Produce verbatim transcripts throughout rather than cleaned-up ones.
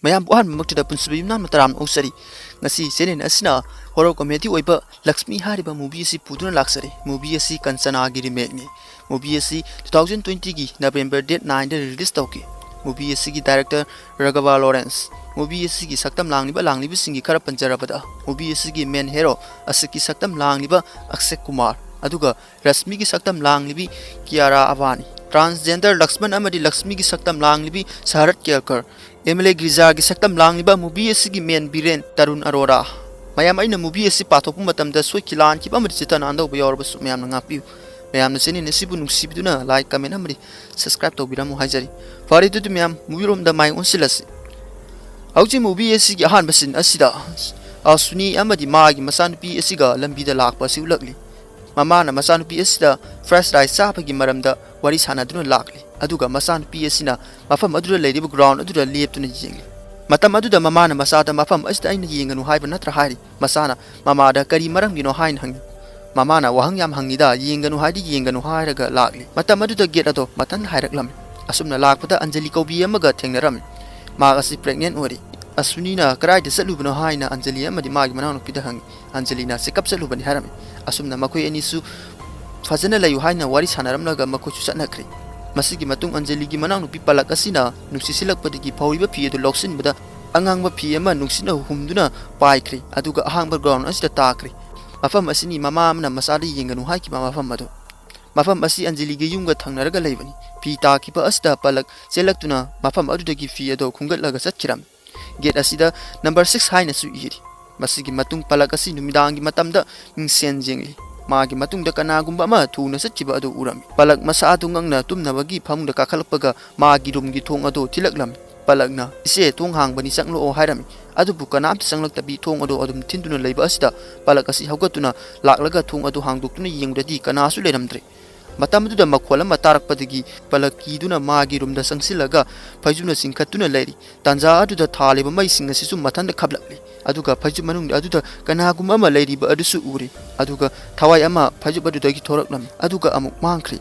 ꯃꯌꯥꯝꯕꯨ ꯑꯍꯥꯟꯕꯃꯛꯇꯗ ꯄꯨꯟꯁꯤꯕ ꯌꯨꯝꯅꯥꯝꯅ ꯇꯔꯥꯝꯅ ꯑꯣꯛꯆꯔꯤ꯫ ꯉꯁꯤ channel ꯑꯁꯤꯅ horror comedy ꯑꯣꯏꯕ ꯂꯛꯁꯃꯤ ꯍꯥꯏꯔꯤꯕ movie ꯑꯁꯤ ꯄꯨꯗꯨꯅ ꯂꯥꯛꯆꯔꯤ꯫ Movie ꯑꯁꯤ ꯀꯟꯆꯅꯥꯒꯤ remake ꯅꯤ꯫ Movie ꯑꯁꯤ two thousand twenty ꯒꯤ November date nine ꯗ release ꯇꯧꯈꯤ꯫ Movie ꯑꯁꯤꯒꯤ director ꯔꯒꯕꯥ ꯂꯣꯔꯦꯟꯁ꯫ Movie ꯑꯁꯤꯒꯤ ꯁꯛꯇꯝ ꯂꯥꯡꯂꯤꯕ ꯂꯥꯡꯂꯤꯕꯁꯤꯡꯒꯤ ꯈꯔ ꯄꯟꯖꯔꯕꯗ, movie ꯑꯁꯤꯒꯤ main hero ꯑꯁꯤꯒꯤ ꯁꯛꯇꯝ ꯂꯥꯡꯂꯤꯕ ꯑꯛꯁꯦ ꯀꯨꯃꯥꯔ, ꯑꯗꯨꯒ ꯔꯁꯃꯤꯒꯤ ꯁꯛꯇꯝ ꯂꯥꯡꯂꯤꯕꯤ ꯀꯤꯌꯥꯔꯥ ꯑꯕꯥꯅꯤ, transgender ꯂꯛꯁꯃꯟ ꯑꯃꯗꯤ ꯂꯛꯁꯃꯤꯒꯤ ꯁꯛꯇꯝ ꯂꯥꯡꯂꯤꯕꯤ ꯁꯍꯔꯠ ꯀꯦꯜꯀꯔ, MLA ꯒ꯭ꯔꯤꯖꯥꯒꯤ ꯁꯛꯇꯝ ꯂꯥꯡꯂꯤꯕ movie ꯑꯁꯤꯒꯤ main villain ꯇꯔꯨꯟ ꯑꯔꯣꯔꯥ꯫ ꯃꯌꯥꯝ, ꯑꯩꯅ movie ꯑꯁꯤ ꯄꯥꯊꯣꯛꯄ ꯃꯇꯝꯗ ꯁꯣꯏꯈꯤ ꯂꯥꯟꯈꯤꯕ ꯑꯃꯗꯤ ꯆꯤꯠꯇ ꯅꯥꯟꯗꯧꯕ ꯌꯥꯎꯔꯕꯁꯨ ꯃꯌꯥꯝꯅ ꯉꯥꯛꯄꯤꯌꯨ꯫ ꯃꯌꯥꯝꯅ channel ꯑꯁꯤꯕꯨ ꯅꯨꯡꯁꯤꯕꯤꯗꯨꯅ like, comment ꯑꯃꯗꯤ subscribe ꯇꯧꯕꯤꯔꯝꯃꯨ ꯍꯥꯏꯖꯔꯤ꯫ ꯐꯔꯦ, ꯑꯗꯨꯗꯤ ꯃꯌꯥꯝ, movie ꯔꯣꯝꯗ ꯃꯥꯏ ꯑꯣꯟꯁꯤꯜꯂꯁꯤ꯫ ꯍꯧꯖꯤꯛ movie ꯑꯁꯤꯒꯤ ꯑꯍꯥꯟꯕ scene ꯑꯁꯤꯗ ꯑꯁꯨꯅꯤ ꯑꯃꯗꯤ ꯃꯥꯒꯤ ꯃꯆꯥꯅꯨꯄꯤ ꯑꯁꯤꯒ ꯂꯝꯕꯤꯗ ꯂꯥꯛꯄ ꯑꯁꯤ ꯎꯠꯂꯛꯂꯤ꯫ ꯃꯃꯥꯅ ꯃꯆꯥꯅꯨꯄꯤ ꯑꯁꯤꯗ fried rice ꯆꯥꯕꯒꯤ ꯃꯔꯝꯗ ꯋꯥꯔꯤ ꯁꯥꯟꯅꯗꯨꯅ ꯂꯥꯛꯂꯤ, ꯑꯗꯨꯒ ꯃꯆꯥꯅꯨꯄꯤ ꯑꯁꯤꯅ ꯃꯐꯝ ꯑꯗꯨꯗ ꯂꯩꯔꯤꯕ ground ꯑꯗꯨꯗ ꯂꯦꯞꯇꯨꯅ ꯌꯦꯡꯂꯤ꯫ ꯃꯇꯝ ꯑꯗꯨꯗ ꯃꯃꯥꯅ ꯃꯆꯥꯗ "ꯃꯐꯝ ꯑꯁꯤꯗ ꯑꯩꯅ ꯌꯦꯡꯒꯅꯨ ꯍꯥꯏꯕ ꯅꯠꯇ꯭ꯔꯥ?" ꯍꯥꯏꯔꯤ꯫ ꯃꯆꯥꯅ ꯃꯃꯥꯗ "ꯀꯔꯤ ꯃꯔꯝꯒꯤꯅꯣ?" ꯍꯥꯏꯅ ꯍꯪꯉꯤ꯫ ꯃꯃꯥꯅ "ꯋꯥꯍꯪ ꯌꯥꯝ ꯍꯪꯉꯤꯗ, ꯌꯦꯡꯒꯅꯨ ꯍꯥꯏꯗꯤ ꯌꯦꯡꯒꯅꯨ" ꯍꯥꯏꯔꯒ ꯂꯥꯛꯂꯤ꯫ ꯃꯇꯝ ꯑꯗꯨꯗ gate ꯑꯗꯣ ꯃꯊꯟ ꯍꯥꯏꯔꯛꯂꯝꯃꯤ꯫ ꯑꯁꯨꯝꯅ ꯂꯥꯛꯄꯗ ꯑꯟꯖꯂꯤ ꯀꯧꯕꯤ ꯑꯃꯒ ꯊꯦꯡꯅꯔꯝꯃꯤ꯫ ꯃꯍꯥꯛ ꯑꯁꯤ pregnant ꯑꯣꯏꯔꯤ꯫ ꯑꯁꯨꯅꯤꯅ "ꯀꯗꯥꯏꯗ ꯆꯠꯂꯨꯕꯅꯣ?" ꯍꯥꯏꯅ ꯑꯟꯖꯂꯤ ꯑꯃꯗꯤ ꯃꯥꯒꯤ ꯃꯅꯥꯎꯅꯨꯄꯤꯗ ꯍꯪꯉꯤ꯫ ꯑꯟꯖꯂꯤꯅ "Checkup ꯆꯠꯂꯨꯕꯅꯤ" ꯍꯥꯏꯔꯝꯃꯤ꯫ ꯑꯁꯨꯝꯅ ꯃꯈꯣꯏ ꯑꯅꯤꯁꯨ ꯐꯖꯅ ꯂꯩꯌꯨ ꯍꯥꯏꯅ ꯋꯥꯔꯤ ꯁꯥꯟꯅꯔꯝꯂꯒ ꯃꯈꯣꯏꯁꯨ ꯆꯠꯅꯈ꯭ꯔꯦ꯫ ꯃꯁꯤꯒꯤ ꯃꯇꯨꯡ ꯑꯟꯖꯂꯤꯒꯤ ꯃꯅꯥꯎꯅꯨꯄꯤ ꯄꯂꯛ ꯑꯁꯤꯅ ꯅꯨꯡꯁꯤꯠ ꯁꯤꯜꯂꯛꯄꯗꯒꯤ ꯐꯧꯔꯤꯕ ꯐꯤ ꯑꯗꯨ ꯂꯧꯁꯤꯟꯕꯗ ꯑꯉꯥꯡꯕ ꯐꯤ ꯑꯃ ꯅꯨꯡꯁꯤꯠꯅ ꯍꯨꯝꯗꯨꯅ ꯄꯥꯏꯈ꯭ꯔꯦ, ꯑꯗꯨꯒ ꯑꯍꯥꯡꯕ ground ꯑꯁꯤꯗ ꯇꯥꯈ꯭ꯔꯦ꯫ ꯃꯐꯝ ꯑꯁꯤꯅꯤ ꯃꯃꯥ ꯑꯃꯅ ꯃꯆꯥꯗ ꯌꯦꯡꯒꯅꯨ ꯍꯥꯏꯈꯤꯕ ꯃꯐꯝ ꯑꯗꯨ꯫ ꯃꯐꯝ ꯑꯁꯤ ꯑꯟꯖꯂꯤꯒꯤ ꯌꯨꯝꯒ ꯊꯪꯅꯔꯒ ꯂꯩꯕꯅꯤ꯫ ꯐꯤ ꯇꯥꯈꯤꯕ ꯑꯁꯤꯗ ꯄꯂꯛ ꯆꯦꯜꯂꯛꯇꯨꯅ ꯃꯐꯝ ꯑꯗꯨꯗꯒꯤ ꯐꯤ ꯑꯗꯨ ꯈꯨꯟꯒꯠꯂꯒ ꯆꯠꯈꯤꯔꯝꯃꯤ꯫ Gate ꯑꯁꯤꯗ number six ꯍꯥꯏꯅꯁꯨ ꯏꯔꯤ꯫ ꯃꯁꯤꯒꯤ ꯃꯇꯨꯡ ꯄꯂꯛ ꯑꯁꯤ ꯅꯨꯃꯤꯗꯥꯡꯒꯤ ꯃꯇꯝꯗ ꯃꯤꯡꯁꯦꯟ ꯌꯦꯡꯂꯤ꯫ ꯃꯥꯒꯤ ꯃꯇꯨꯡꯗ ꯀꯅꯥꯒꯨꯝꯕ ꯑꯃ ꯊꯨꯅ ꯆꯠꯈꯤꯕ ꯑꯗꯨ ꯎꯔꯝꯃꯤ꯫ ꯄꯂꯛ ꯃꯁꯥ ꯑꯗꯨ ꯉꯛꯅ ꯇꯨꯝꯅꯕꯒꯤ ꯐꯃꯨꯡꯗ ꯀꯥꯈꯠꯂꯛꯄꯒ ꯃꯥꯒꯤ roomꯒꯤ ꯊꯣꯡ ꯑꯗꯨ ꯊꯤꯜꯂꯛꯂꯝꯃꯤ꯫ ꯄꯂꯛꯅ, "ꯏꯆꯦ, ꯊꯣꯡ ꯍꯥꯡꯕꯅꯤ, ꯆꯪꯂꯛꯑꯣ" ꯍꯥꯏꯔꯝꯃꯤ꯫ ꯑꯗꯨꯕꯨ ꯀꯅꯥꯝꯇ ꯆꯪꯂꯛꯇꯕꯤ ꯊꯣꯡ ꯑꯗꯨ ꯑꯗꯨꯝ ꯊꯤꯟꯗꯨꯅ ꯂꯩꯕ ꯑꯁꯤꯗ ꯄꯂꯛ ꯑꯁꯤ ꯍꯧꯒꯠꯇꯨꯅ ꯂꯥꯛꯂꯒ ꯊꯣꯡ ꯑꯗꯨ ꯍꯥꯡꯗꯣꯛꯇꯨꯅ ꯌꯦꯡꯕꯗꯗꯤ ꯀꯅꯥꯁꯨ ꯂꯩꯔꯝꯗ꯭ꯔꯦ꯫ ꯃꯇꯝ ꯑꯗꯨꯗ ꯃꯈꯣꯜ ꯑꯃ ꯇꯥꯔꯛꯄꯗꯒꯤ ꯄꯂꯛ ꯀꯤꯗꯨꯅ ꯃꯥꯒꯤ roomꯗ ꯆꯪꯁꯤꯜꯂꯒ ꯐꯩꯖꯨꯞꯅ ꯆꯤꯡꯈꯠꯇꯨꯅ ꯂꯩꯔꯤ꯫ ꯇꯥꯟꯖꯥ ꯑꯗꯨꯗ ꯊꯥꯜꯂꯤꯕ ꯃꯩꯁꯤꯡ ꯑꯁꯤꯁꯨ ꯃꯊꯟꯇ ꯈꯞꯂꯛꯂꯤ, ꯑꯗꯨꯒ ꯐꯩꯖꯨꯞ ꯃꯅꯨꯡꯗ ꯑꯗꯨꯗ ꯀꯅꯥꯒꯨꯝꯕ ꯑꯃ ꯂꯩꯔꯤꯕ ꯑꯗꯨꯁꯨ ꯎꯔꯤ, ꯑꯗꯨꯒ ꯊꯋꯥꯏ ꯑꯃ ꯐꯩꯖꯨꯞ ꯑꯗꯨꯗꯒꯤ ꯊꯣꯔꯛꯂꯝꯃꯤ, ꯑꯗꯨꯒ ꯑꯃꯨꯛ ꯃꯥꯡꯈ꯭ꯔꯤ꯫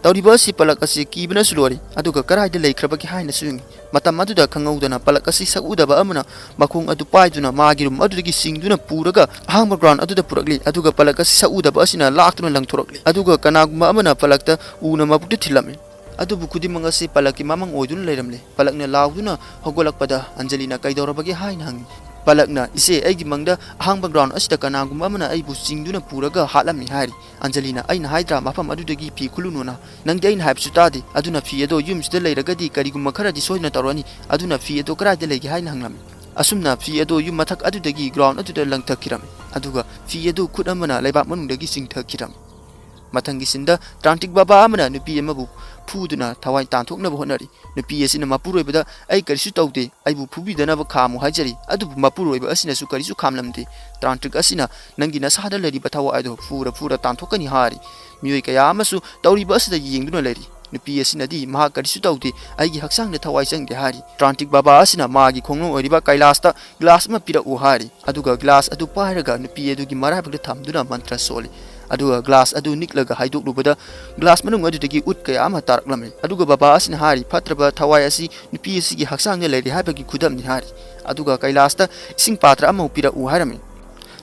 ꯇꯧꯔꯤꯕ ꯑꯁꯤ ꯄꯂꯛ ꯑꯁꯤ ꯀꯤꯕꯅꯁꯨ ꯂꯣꯏꯔꯦ, ꯑꯗꯨꯒ ꯀꯗꯥꯏꯗ ꯂꯩꯈ꯭ꯔꯕꯒꯦ ꯍꯥꯏꯅꯁꯨ ꯌꯦꯡꯏ꯫ ꯃꯇꯝ ꯑꯗꯨꯗ ꯈꯪꯍꯧꯗꯅ ꯄꯂꯛ ꯑꯁꯤ ꯁꯛꯎꯗꯕ ꯑꯃꯅ ꯃꯈꯣꯡ ꯑꯗꯨ ꯄꯥꯏꯗꯨꯅ ꯃꯥꯒꯤ ꯔꯨꯝ ꯑꯗꯨꯗꯒꯤ ꯆꯤꯡꯗꯨꯅ ꯄꯨꯔꯒ ꯑꯍꯥꯡꯕ ꯒ꯭ꯔꯥꯎꯟ ꯑꯗꯨꯗ ꯄꯨꯔꯛꯂꯤ, ꯑꯗꯨꯒ ꯄꯂꯛ ꯑꯁꯤ ꯁꯛꯎꯗꯕ ꯑꯁꯤꯅ ꯂꯥꯛꯇꯨꯅ ꯂꯪꯊꯣꯔꯛꯂꯤ, ꯑꯗꯨꯒ ꯀꯅꯥꯒꯨꯝꯕ ꯑꯃꯅ ꯄꯂꯛꯇ ꯎꯅ ꯃꯕꯨꯛꯇ ꯊꯤꯜꯂꯝꯃꯤ꯫ ꯑꯗꯨꯕꯨ ꯈꯨꯗꯤꯡꯃꯛ ꯑꯁꯤ ꯄꯂꯛꯀꯤ ꯃꯃꯪ ꯑꯣꯏꯗꯨꯅ ꯂꯩꯔꯝꯂꯦ꯫ ꯄꯂꯛꯅ ꯂꯥꯎꯗꯨꯅ ꯍꯧꯒꯠꯂꯛꯄꯗ ꯑꯟꯖꯂꯤꯅ ꯀꯩꯗꯧꯔꯕꯒꯦ ꯍꯥꯏꯅ ꯍꯪꯉꯤ꯫ ꯄꯂꯛꯅ, "ꯏꯆꯦ, ꯑꯩꯒꯤ ꯃꯪꯗ ꯑꯍꯥꯡꯕ ꯒ꯭ꯔꯥꯎꯟ ꯑꯁꯤꯗ ꯀꯅꯥꯒꯨꯝꯕ ꯑꯃꯅ ꯑꯩꯕꯨ ꯆꯤꯡꯗꯨꯅ ꯄꯨꯔꯒ ꯍꯥꯠꯂꯝꯃꯤ" ꯍꯥꯏꯔꯤ꯫ ꯑꯟꯖꯂꯤꯅ, "ꯑꯩꯅ ꯍꯥꯏꯗ꯭ꯔꯥ ꯃꯐꯝ ꯑꯗꯨꯗꯒꯤ ꯐꯤ ꯈꯨꯜꯂꯨꯅꯣꯅ? ꯅꯪꯗꯤ ꯑꯩꯅ ꯍꯥꯏꯕꯁꯨ ꯇꯥꯗꯦ꯫ ꯑꯗꯨꯅ ꯐꯤ ꯑꯗꯣ ꯌꯨꯝꯁꯤꯗ ꯂꯩꯔꯒꯗꯤ ꯀꯔꯤꯒꯨꯝꯕ ꯈꯔꯗꯤ ꯁꯣꯏꯗꯅ ꯇꯧꯔꯅꯤ꯫ ꯑꯗꯨꯅ ꯐꯤ ꯑꯗꯣ ꯀꯗꯥꯏꯗ ꯂꯩꯒꯦ?" ꯍꯥꯏꯅ ꯍꯪꯂꯝꯃꯤ꯫ ꯑꯁꯨꯝꯅ ꯐꯤ ꯑꯗꯣ ꯌꯨꯝ ꯃꯊꯛ ꯑꯗꯨꯗꯒꯤ ꯒ꯭ꯔꯥꯎꯟ ꯑꯗꯨꯗ ꯂꯪꯊꯈꯤꯔꯝꯃꯤ꯫ ꯑꯗꯨꯒ ꯐꯤ ꯑꯗꯨ ꯈꯨꯠ ꯑꯃꯅ ꯂꯩꯕꯥꯛ ꯃꯅꯨꯡꯗꯒꯤ ꯆꯤꯡꯊꯈꯤꯔꯝꯃꯤ꯫ ꯃꯊꯪꯒꯤ ꯁꯤꯟꯗ ꯇ꯭ꯔꯥꯟꯇꯤꯛ ꯕꯥꯕꯥ ꯑꯃꯅ ꯅꯨꯄꯤ ꯑꯃꯕꯨ ꯐꯨꯗꯨꯅ ꯊꯋꯥꯏ ꯇꯥꯟꯊꯣꯛꯅꯕ ꯍꯣꯠꯅꯔꯤ꯫ ꯅꯨꯄꯤ ꯑꯁꯤꯅ ꯃꯄꯨꯔꯣꯏꯕꯗ, "ꯑꯩ ꯀꯔꯤꯁꯨ ꯇꯧꯗꯦ, ꯑꯩꯕꯨ ꯐꯨꯕꯤꯗꯅꯕ ꯈꯥꯝꯃꯨ" ꯍꯥꯏꯖꯔꯤ꯫ ꯑꯗꯨꯕꯨ ꯃꯄꯨꯔꯣꯏꯕ ꯑꯁꯤꯅꯁꯨ ꯀꯔꯤꯁꯨ ꯈꯥꯝꯂꯝꯗꯦ꯫ ꯇ꯭ꯔꯥꯟꯇꯤꯛ ꯑꯁꯤꯅ, "ꯅꯪꯒꯤ ꯅꯁꯥꯗ ꯂꯩꯔꯤꯕ ꯊꯋꯥꯏ ꯑꯗꯨ ꯐꯨꯔ ꯐꯨꯔ ꯇꯥꯟꯊꯣꯛꯀꯅꯤ" ꯍꯥꯏꯔꯤ꯫ ꯃꯤꯑꯣꯏ ꯀꯌꯥ ꯑꯃꯁꯨ ꯇꯧꯔꯤꯕ ꯑꯁꯤꯗ ꯌꯦꯡꯗꯨꯅ ꯂꯩꯔꯤ꯫ ꯅꯨꯄꯤ ꯑꯁꯤꯅꯗꯤ, "ꯃꯍꯥꯛ ꯀꯔꯤꯁꯨ ꯇꯧꯗꯦ, ꯑꯩꯒꯤ ꯍꯛꯆꯥꯡꯗ ꯊꯋꯥꯏ ꯆꯪꯗꯦ" ꯍꯥꯏꯔꯤ꯫ ꯇ꯭ꯔꯥꯟꯇꯤꯛ ꯕꯥꯕꯥ ꯑꯁꯤꯅ ꯃꯥꯒꯤ ꯈꯣꯡꯅꯨꯡ ꯑꯣꯏꯔꯤꯕ ꯀꯩꯂꯥꯁꯇ ꯒ꯭ꯂꯥꯁ ꯑꯃ ꯄꯤꯔꯛꯎ ꯍꯥꯏꯔꯤ꯫ ꯑꯗꯨꯒ ꯒ꯭ꯂꯥꯁ ꯑꯗꯨ ꯄꯥꯏꯔꯒ ꯅꯨꯄꯤ ꯑꯗꯨꯒꯤ ꯃꯔꯥꯏꯕꯛꯇ ꯊꯝꯗꯨꯅ ꯃꯟꯇ꯭ꯔ ꯁꯣꯜꯂꯤ꯫ ꯑꯗꯨꯒ ꯒ꯭ꯂꯥꯁ ꯑꯗꯨ ꯅꯤꯛꯂꯒ ꯍꯥꯏꯗꯣꯛꯂꯨꯕꯗ ꯒ꯭ꯂꯥꯁ ꯃꯅꯨꯡ ꯑꯗꯨꯗꯒꯤ ꯎꯠ ꯀꯌꯥ ꯑꯃ ꯇꯥꯔꯛꯂꯝꯃꯤ꯫ ꯑꯗꯨꯒ ꯕꯥꯕꯥ ꯑꯁꯤꯅ ꯍꯥꯏꯔꯤ, "ꯐꯠꯇ꯭ꯔꯕ ꯊꯋꯥꯏ ꯑꯁꯤ ꯅꯨꯄꯤ ꯑꯁꯤꯒꯤ ꯍꯛꯆꯥꯡꯗ ꯂꯩꯔꯦ ꯍꯥꯏꯕꯒꯤ ꯈꯨꯗꯝꯅꯤ" ꯍꯥꯏꯔꯤ꯫ ꯑꯗꯨꯒ ꯀꯩꯂꯥꯁꯇ ꯏꯁꯤꯡ ꯄꯥꯇ꯭ꯔ ꯑꯃ ꯄꯤꯔꯛꯎ ꯍꯥꯏꯔꯝꯃꯤ꯫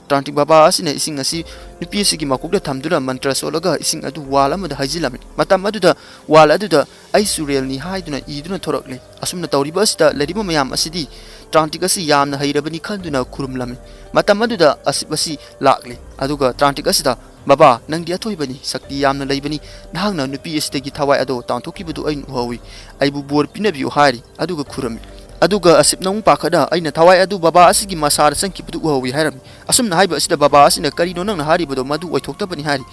ꯇ꯭ꯔꯥꯟꯇꯤꯛ ꯕꯥꯕꯥ ꯑꯁꯤꯅ ꯏꯁꯤꯡ ꯑꯁꯤ ꯅꯨꯄꯤ ꯑꯁꯤꯒꯤ ꯃꯀꯣꯛꯇ ꯊꯝꯗꯨꯅ ꯃꯟꯇ꯭ꯔ ꯁꯣꯜꯂꯒ ꯏꯁꯤꯡ ꯑꯗꯨ ꯋꯥꯜ ꯑꯃꯗ ꯍꯩꯖꯤꯜꯂꯝꯃꯤ꯫ ꯃꯇꯝ ꯑꯗꯨꯗ ꯋꯥꯜ ꯑꯗꯨꯗ "ꯑꯩꯁꯨ ꯔꯦꯜꯅꯤ" ꯍꯥꯏꯗꯨꯅ ꯏꯗꯨꯅ ꯊꯣꯔꯛꯂꯦ꯫ ꯑꯁꯨꯝꯅ ꯇꯧꯔꯤꯕ ꯑꯁꯤꯗ ꯂꯩꯔꯤꯕ ꯃꯌꯥꯝ ꯑꯁꯤꯗꯤ ꯇ꯭ꯔꯥꯟꯇꯤꯛ ꯑꯁꯤ ꯌꯥꯝꯅ ꯍꯩꯔꯕꯅꯤ ꯈꯟꯗꯨꯅ ꯈꯨꯔꯨꯝꯂꯝꯃꯤ꯫ ꯃꯇꯝ ꯑꯗꯨꯗ ꯑꯁꯤꯞ ꯑꯁꯤ ꯂꯥꯛꯂꯦ꯫ ꯑꯗꯨꯒ ꯇ꯭ꯔꯥꯟꯇꯤꯛ ꯑꯁꯤꯗ, "ꯕꯥꯕꯥ, ꯅꯪꯗꯤ ꯑꯊꯣꯏꯕꯅꯤ, ꯁꯛꯇꯤ ꯌꯥꯝꯅ ꯂꯩꯕꯅꯤ꯫ ꯅꯍꯥꯛꯅ ꯅꯨꯄꯤ ꯑꯁꯤꯗꯒꯤ ꯊꯋꯥꯏ ꯑꯗꯣ ꯇꯥꯟꯊꯣꯛꯈꯤꯕꯗꯨ ꯑꯩꯅ ꯎꯍꯧꯏ꯫ ꯑꯩꯕꯨ ꯕꯣꯔ ꯄꯤꯅꯕꯤꯌꯨ" ꯍꯥꯏꯔꯤ꯫ ꯑꯗꯨꯒ ꯈꯨꯔꯨꯝꯃꯤ꯫ ꯑꯗꯨꯒ ꯑꯁꯤꯞꯅ ꯑꯃꯨꯛ ꯄꯥꯈꯠꯅ, "ꯑꯩꯅ ꯊꯋꯥꯏ ꯑꯗꯨ ꯕꯥꯕꯥ ꯑꯁꯤꯒꯤ ꯃꯁꯥꯗ ꯆꯪꯈꯤꯕꯗꯨ ꯎꯍꯧꯏ" ꯍꯥꯏꯔꯝꯃꯤ꯫ ꯑꯁꯨꯝꯅ ꯍꯥꯏꯕ ꯑꯁꯤꯗ ꯕꯥꯕꯥ ꯑꯁꯤꯅ, "ꯀꯔꯤꯅꯣ ꯅꯪꯅ ꯍꯥꯏꯔꯤꯕꯗꯣ? ꯃꯗꯨ ꯑꯣꯏꯊꯣꯛꯇꯕꯅꯤ" ꯍꯥꯏꯔꯤ꯫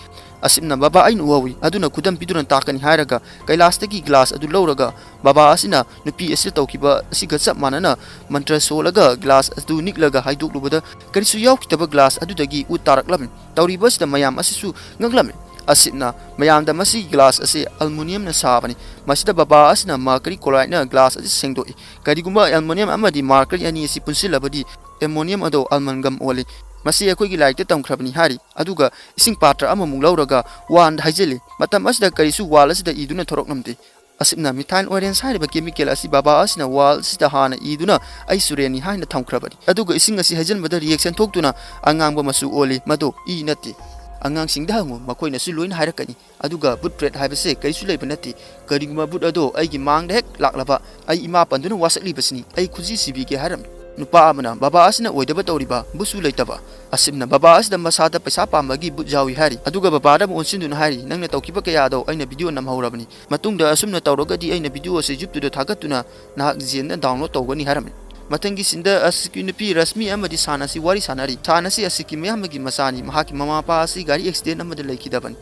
ꯑꯁꯤꯞꯅ, "ꯕꯥꯕꯥ, ꯑꯩꯅ ꯎꯍꯧꯏ, ꯑꯗꯨꯅ ꯈꯨꯗꯝ ꯄꯤꯗꯨꯅ ꯇꯥꯛꯀꯅꯤ" ꯍꯥꯏꯔꯒ ꯀꯩꯂꯥꯁꯇꯒꯤ ꯒ꯭ꯂꯥꯁ ꯑꯗꯨ ꯂꯧꯔꯒ ꯕꯥꯕꯥ ꯑꯁꯤꯅ ꯅꯨꯄꯤ ꯑꯁꯤꯗ ꯇꯧꯈꯤꯕ ꯑꯁꯤꯒ ꯆꯞ ꯃꯥꯟꯅꯅ ꯃꯟꯇ꯭ꯔ ꯁꯣꯜꯂꯒ ꯒ꯭ꯂꯥꯁ ꯑꯗꯨ ꯅꯤꯛꯂꯒ ꯍꯥꯏꯗꯣꯛꯂꯨꯕꯗ ꯀꯔꯤꯁꯨ ꯌꯥꯎꯈꯤꯗꯕ ꯒ꯭ꯂꯥꯁ ꯑꯗꯨꯗꯒꯤ ꯎꯠ ꯇꯥꯔꯛꯂꯝꯃꯤ꯫ ꯇꯧꯔꯤꯕ ꯑꯁꯤꯗ ꯃꯌꯥꯝ ꯑꯁꯤꯁꯨ ꯉꯛꯂꯝꯃꯤ꯫ ꯑꯁꯤꯞꯅ ꯃꯌꯥꯝꯗ, "ꯃꯁꯤꯒꯤ ꯒ꯭ꯂꯥꯁ ꯑꯁꯤ ꯑꯜꯃꯨꯅꯤꯌꯝꯅ ꯁꯥꯕꯅꯤ꯫ ꯃꯁꯤꯗ ꯕꯥꯕꯥ ꯑꯁꯤꯅ ꯃꯔꯀꯔꯤ ꯀ꯭ꯂꯣꯔꯥꯏꯗꯅ ꯒ꯭ꯂꯥꯁ ꯑꯁꯤ ꯁꯦꯡꯗꯣꯛꯏ꯫ ꯀꯔꯤꯒꯨꯝꯕ ꯑꯦꯜꯃꯣꯅꯤꯌꯝ ꯑꯃꯗꯤ ꯃꯔꯀꯔꯤ ꯑꯅꯤ ꯑꯁꯤ ꯄꯨꯟꯁꯤꯜꯂꯕꯗꯤ ꯑꯦꯃꯣꯅꯤꯌꯝ ꯑꯗꯨ ꯑꯜꯃꯟꯒꯝ ꯑꯣꯜꯂꯤ꯫ "ꯃꯁꯤ ꯑꯩꯈꯣꯏꯒꯤ ꯂꯥꯏꯔꯤꯛꯇ ꯇꯝꯈ꯭ꯔꯕꯅꯤ" ꯍꯥꯏꯔꯤ꯫ ꯑꯗꯨꯒ ꯏꯁꯤꯡ ꯄꯥꯇ꯭ꯔ ꯑꯃꯃꯨꯛ ꯂꯧꯔꯒ ꯋꯥꯜꯗ ꯍꯩꯖꯤꯜꯂꯤ꯫ ꯃꯇꯝ ꯑꯁꯤꯗ ꯀꯔꯤꯁꯨ ꯋꯥꯜ ꯑꯁꯤꯗ ꯏꯗꯨꯅ ꯊꯣꯔꯛꯂꯝꯗꯦ꯫ ꯑꯁꯤꯞꯅ methyl orange ꯍꯥꯏꯔꯤꯕ chemical ꯑꯁꯤ ꯕꯕꯥ ꯑꯁꯤꯅ ꯋꯥꯜ ꯑꯁꯤꯗ ꯍꯥꯟꯅ ꯏꯗꯨꯅ "ꯑꯩ ꯁꯨꯔꯦꯟꯅꯤ" ꯍꯥꯏꯅ ꯊꯝꯈ꯭ꯔꯕꯅꯤ꯫ ꯑꯗꯨꯒ ꯏꯁꯤꯡ ꯑꯁꯤ ꯍꯩꯖꯤꯟꯕꯗ reaction ꯊꯣꯛꯇꯨꯅ ꯑꯉꯥꯡꯕ ꯃꯆꯨ ꯑꯣꯜꯂꯤ꯫ ꯃꯗꯨ ꯏ ꯅꯠꯇꯦ꯫ ꯑꯉꯥꯡꯁꯤꯡꯗ ꯍꯪꯉꯨ, ꯃꯈꯣꯏꯅꯁꯨ ꯂꯣꯏꯅ ꯍꯥꯏꯔꯛꯀꯅꯤ꯫ ꯑꯗꯨꯒ ꯕꯨꯠ ꯄ꯭ꯔꯦꯠ ꯍꯥꯏꯕꯁꯦ ꯀꯔꯤꯁꯨ ꯂꯩꯕ ꯅꯠꯇꯦ꯫ ꯀꯔꯤꯒꯨꯝꯕ ꯕꯨꯠ ꯑꯗꯣ ꯑꯩꯒꯤ ꯃꯥꯡꯗ ꯍꯦꯛ ꯂꯥꯛꯂꯕ, ꯑꯩ ꯏꯃꯥ ꯄꯟꯗꯨꯅ ꯋꯥꯁꯛꯂꯤꯕꯁꯤꯅꯤ, ꯑꯩ ꯈꯨꯖꯤ ꯁꯤꯕꯤꯒꯦ ꯍꯥꯏꯔꯝꯃꯤ꯫ ꯅꯨꯄꯥ ꯑꯃꯅ ꯕꯕꯥ ꯑꯁꯤꯅ ꯑꯣꯏꯗꯕ ꯇꯧꯔꯤꯕ, ꯕꯨꯠꯁꯨ ꯂꯩꯇꯕ꯫ ꯑꯁꯤꯞꯅ ꯕꯕꯥ ꯑꯁꯤꯗ ꯃꯁꯥꯗ ꯄꯩꯁꯥ ꯄꯥꯝꯕꯒꯤ ꯕꯨꯠ ꯌꯥꯎꯏ ꯍꯥꯏꯔꯤ꯫ ꯑꯗꯨꯒ ꯕꯕꯥꯗ ꯑꯃꯨꯛ ꯑꯣꯟꯁꯤꯟꯗꯨꯅ ꯍꯥꯏꯔꯤ, "ꯅꯪꯅ ꯇꯧꯈꯤꯕ ꯀꯌꯥꯗꯣ ꯑꯩꯅ video ꯅꯝꯍꯧꯔꯕꯅꯤ꯫ ꯃꯇꯨꯡꯗ ꯑꯁꯨꯝꯅ ꯇꯧꯔꯒꯗꯤ ꯑꯩꯅ video ꯑꯁꯤ YouTube-ꯇ ꯊꯥꯒꯠꯇꯨꯅ ꯅꯍꯥꯛ ꯖꯦꯜꯗ download ꯇꯧꯒꯅꯤ" ꯍꯥꯏꯔꯝꯃꯤ꯫ ꯃꯊꯪꯒꯤ scene-ꯗ ꯑꯁꯤꯞꯀꯤ ꯅꯨꯄꯤ ꯔꯁꯃꯤ ꯑꯃꯗꯤ ꯁꯥꯟ ꯑꯁꯤ ꯋꯥꯔꯤ ꯁꯥꯟꯅꯔꯤ꯫ ꯁꯥꯟ ꯑꯁꯤ ꯑꯁꯤꯞꯀꯤ ꯃꯌꯥꯝꯕꯒꯤ ꯃꯆꯥꯅꯤ꯫ ꯃꯍꯥꯛꯀꯤ ꯃꯃꯥ ꯃꯄꯥ ꯑꯁꯤ ꯒꯥꯔꯤ accident ꯑꯃꯗ ꯂꯩꯈꯤꯗꯕꯅꯤ꯫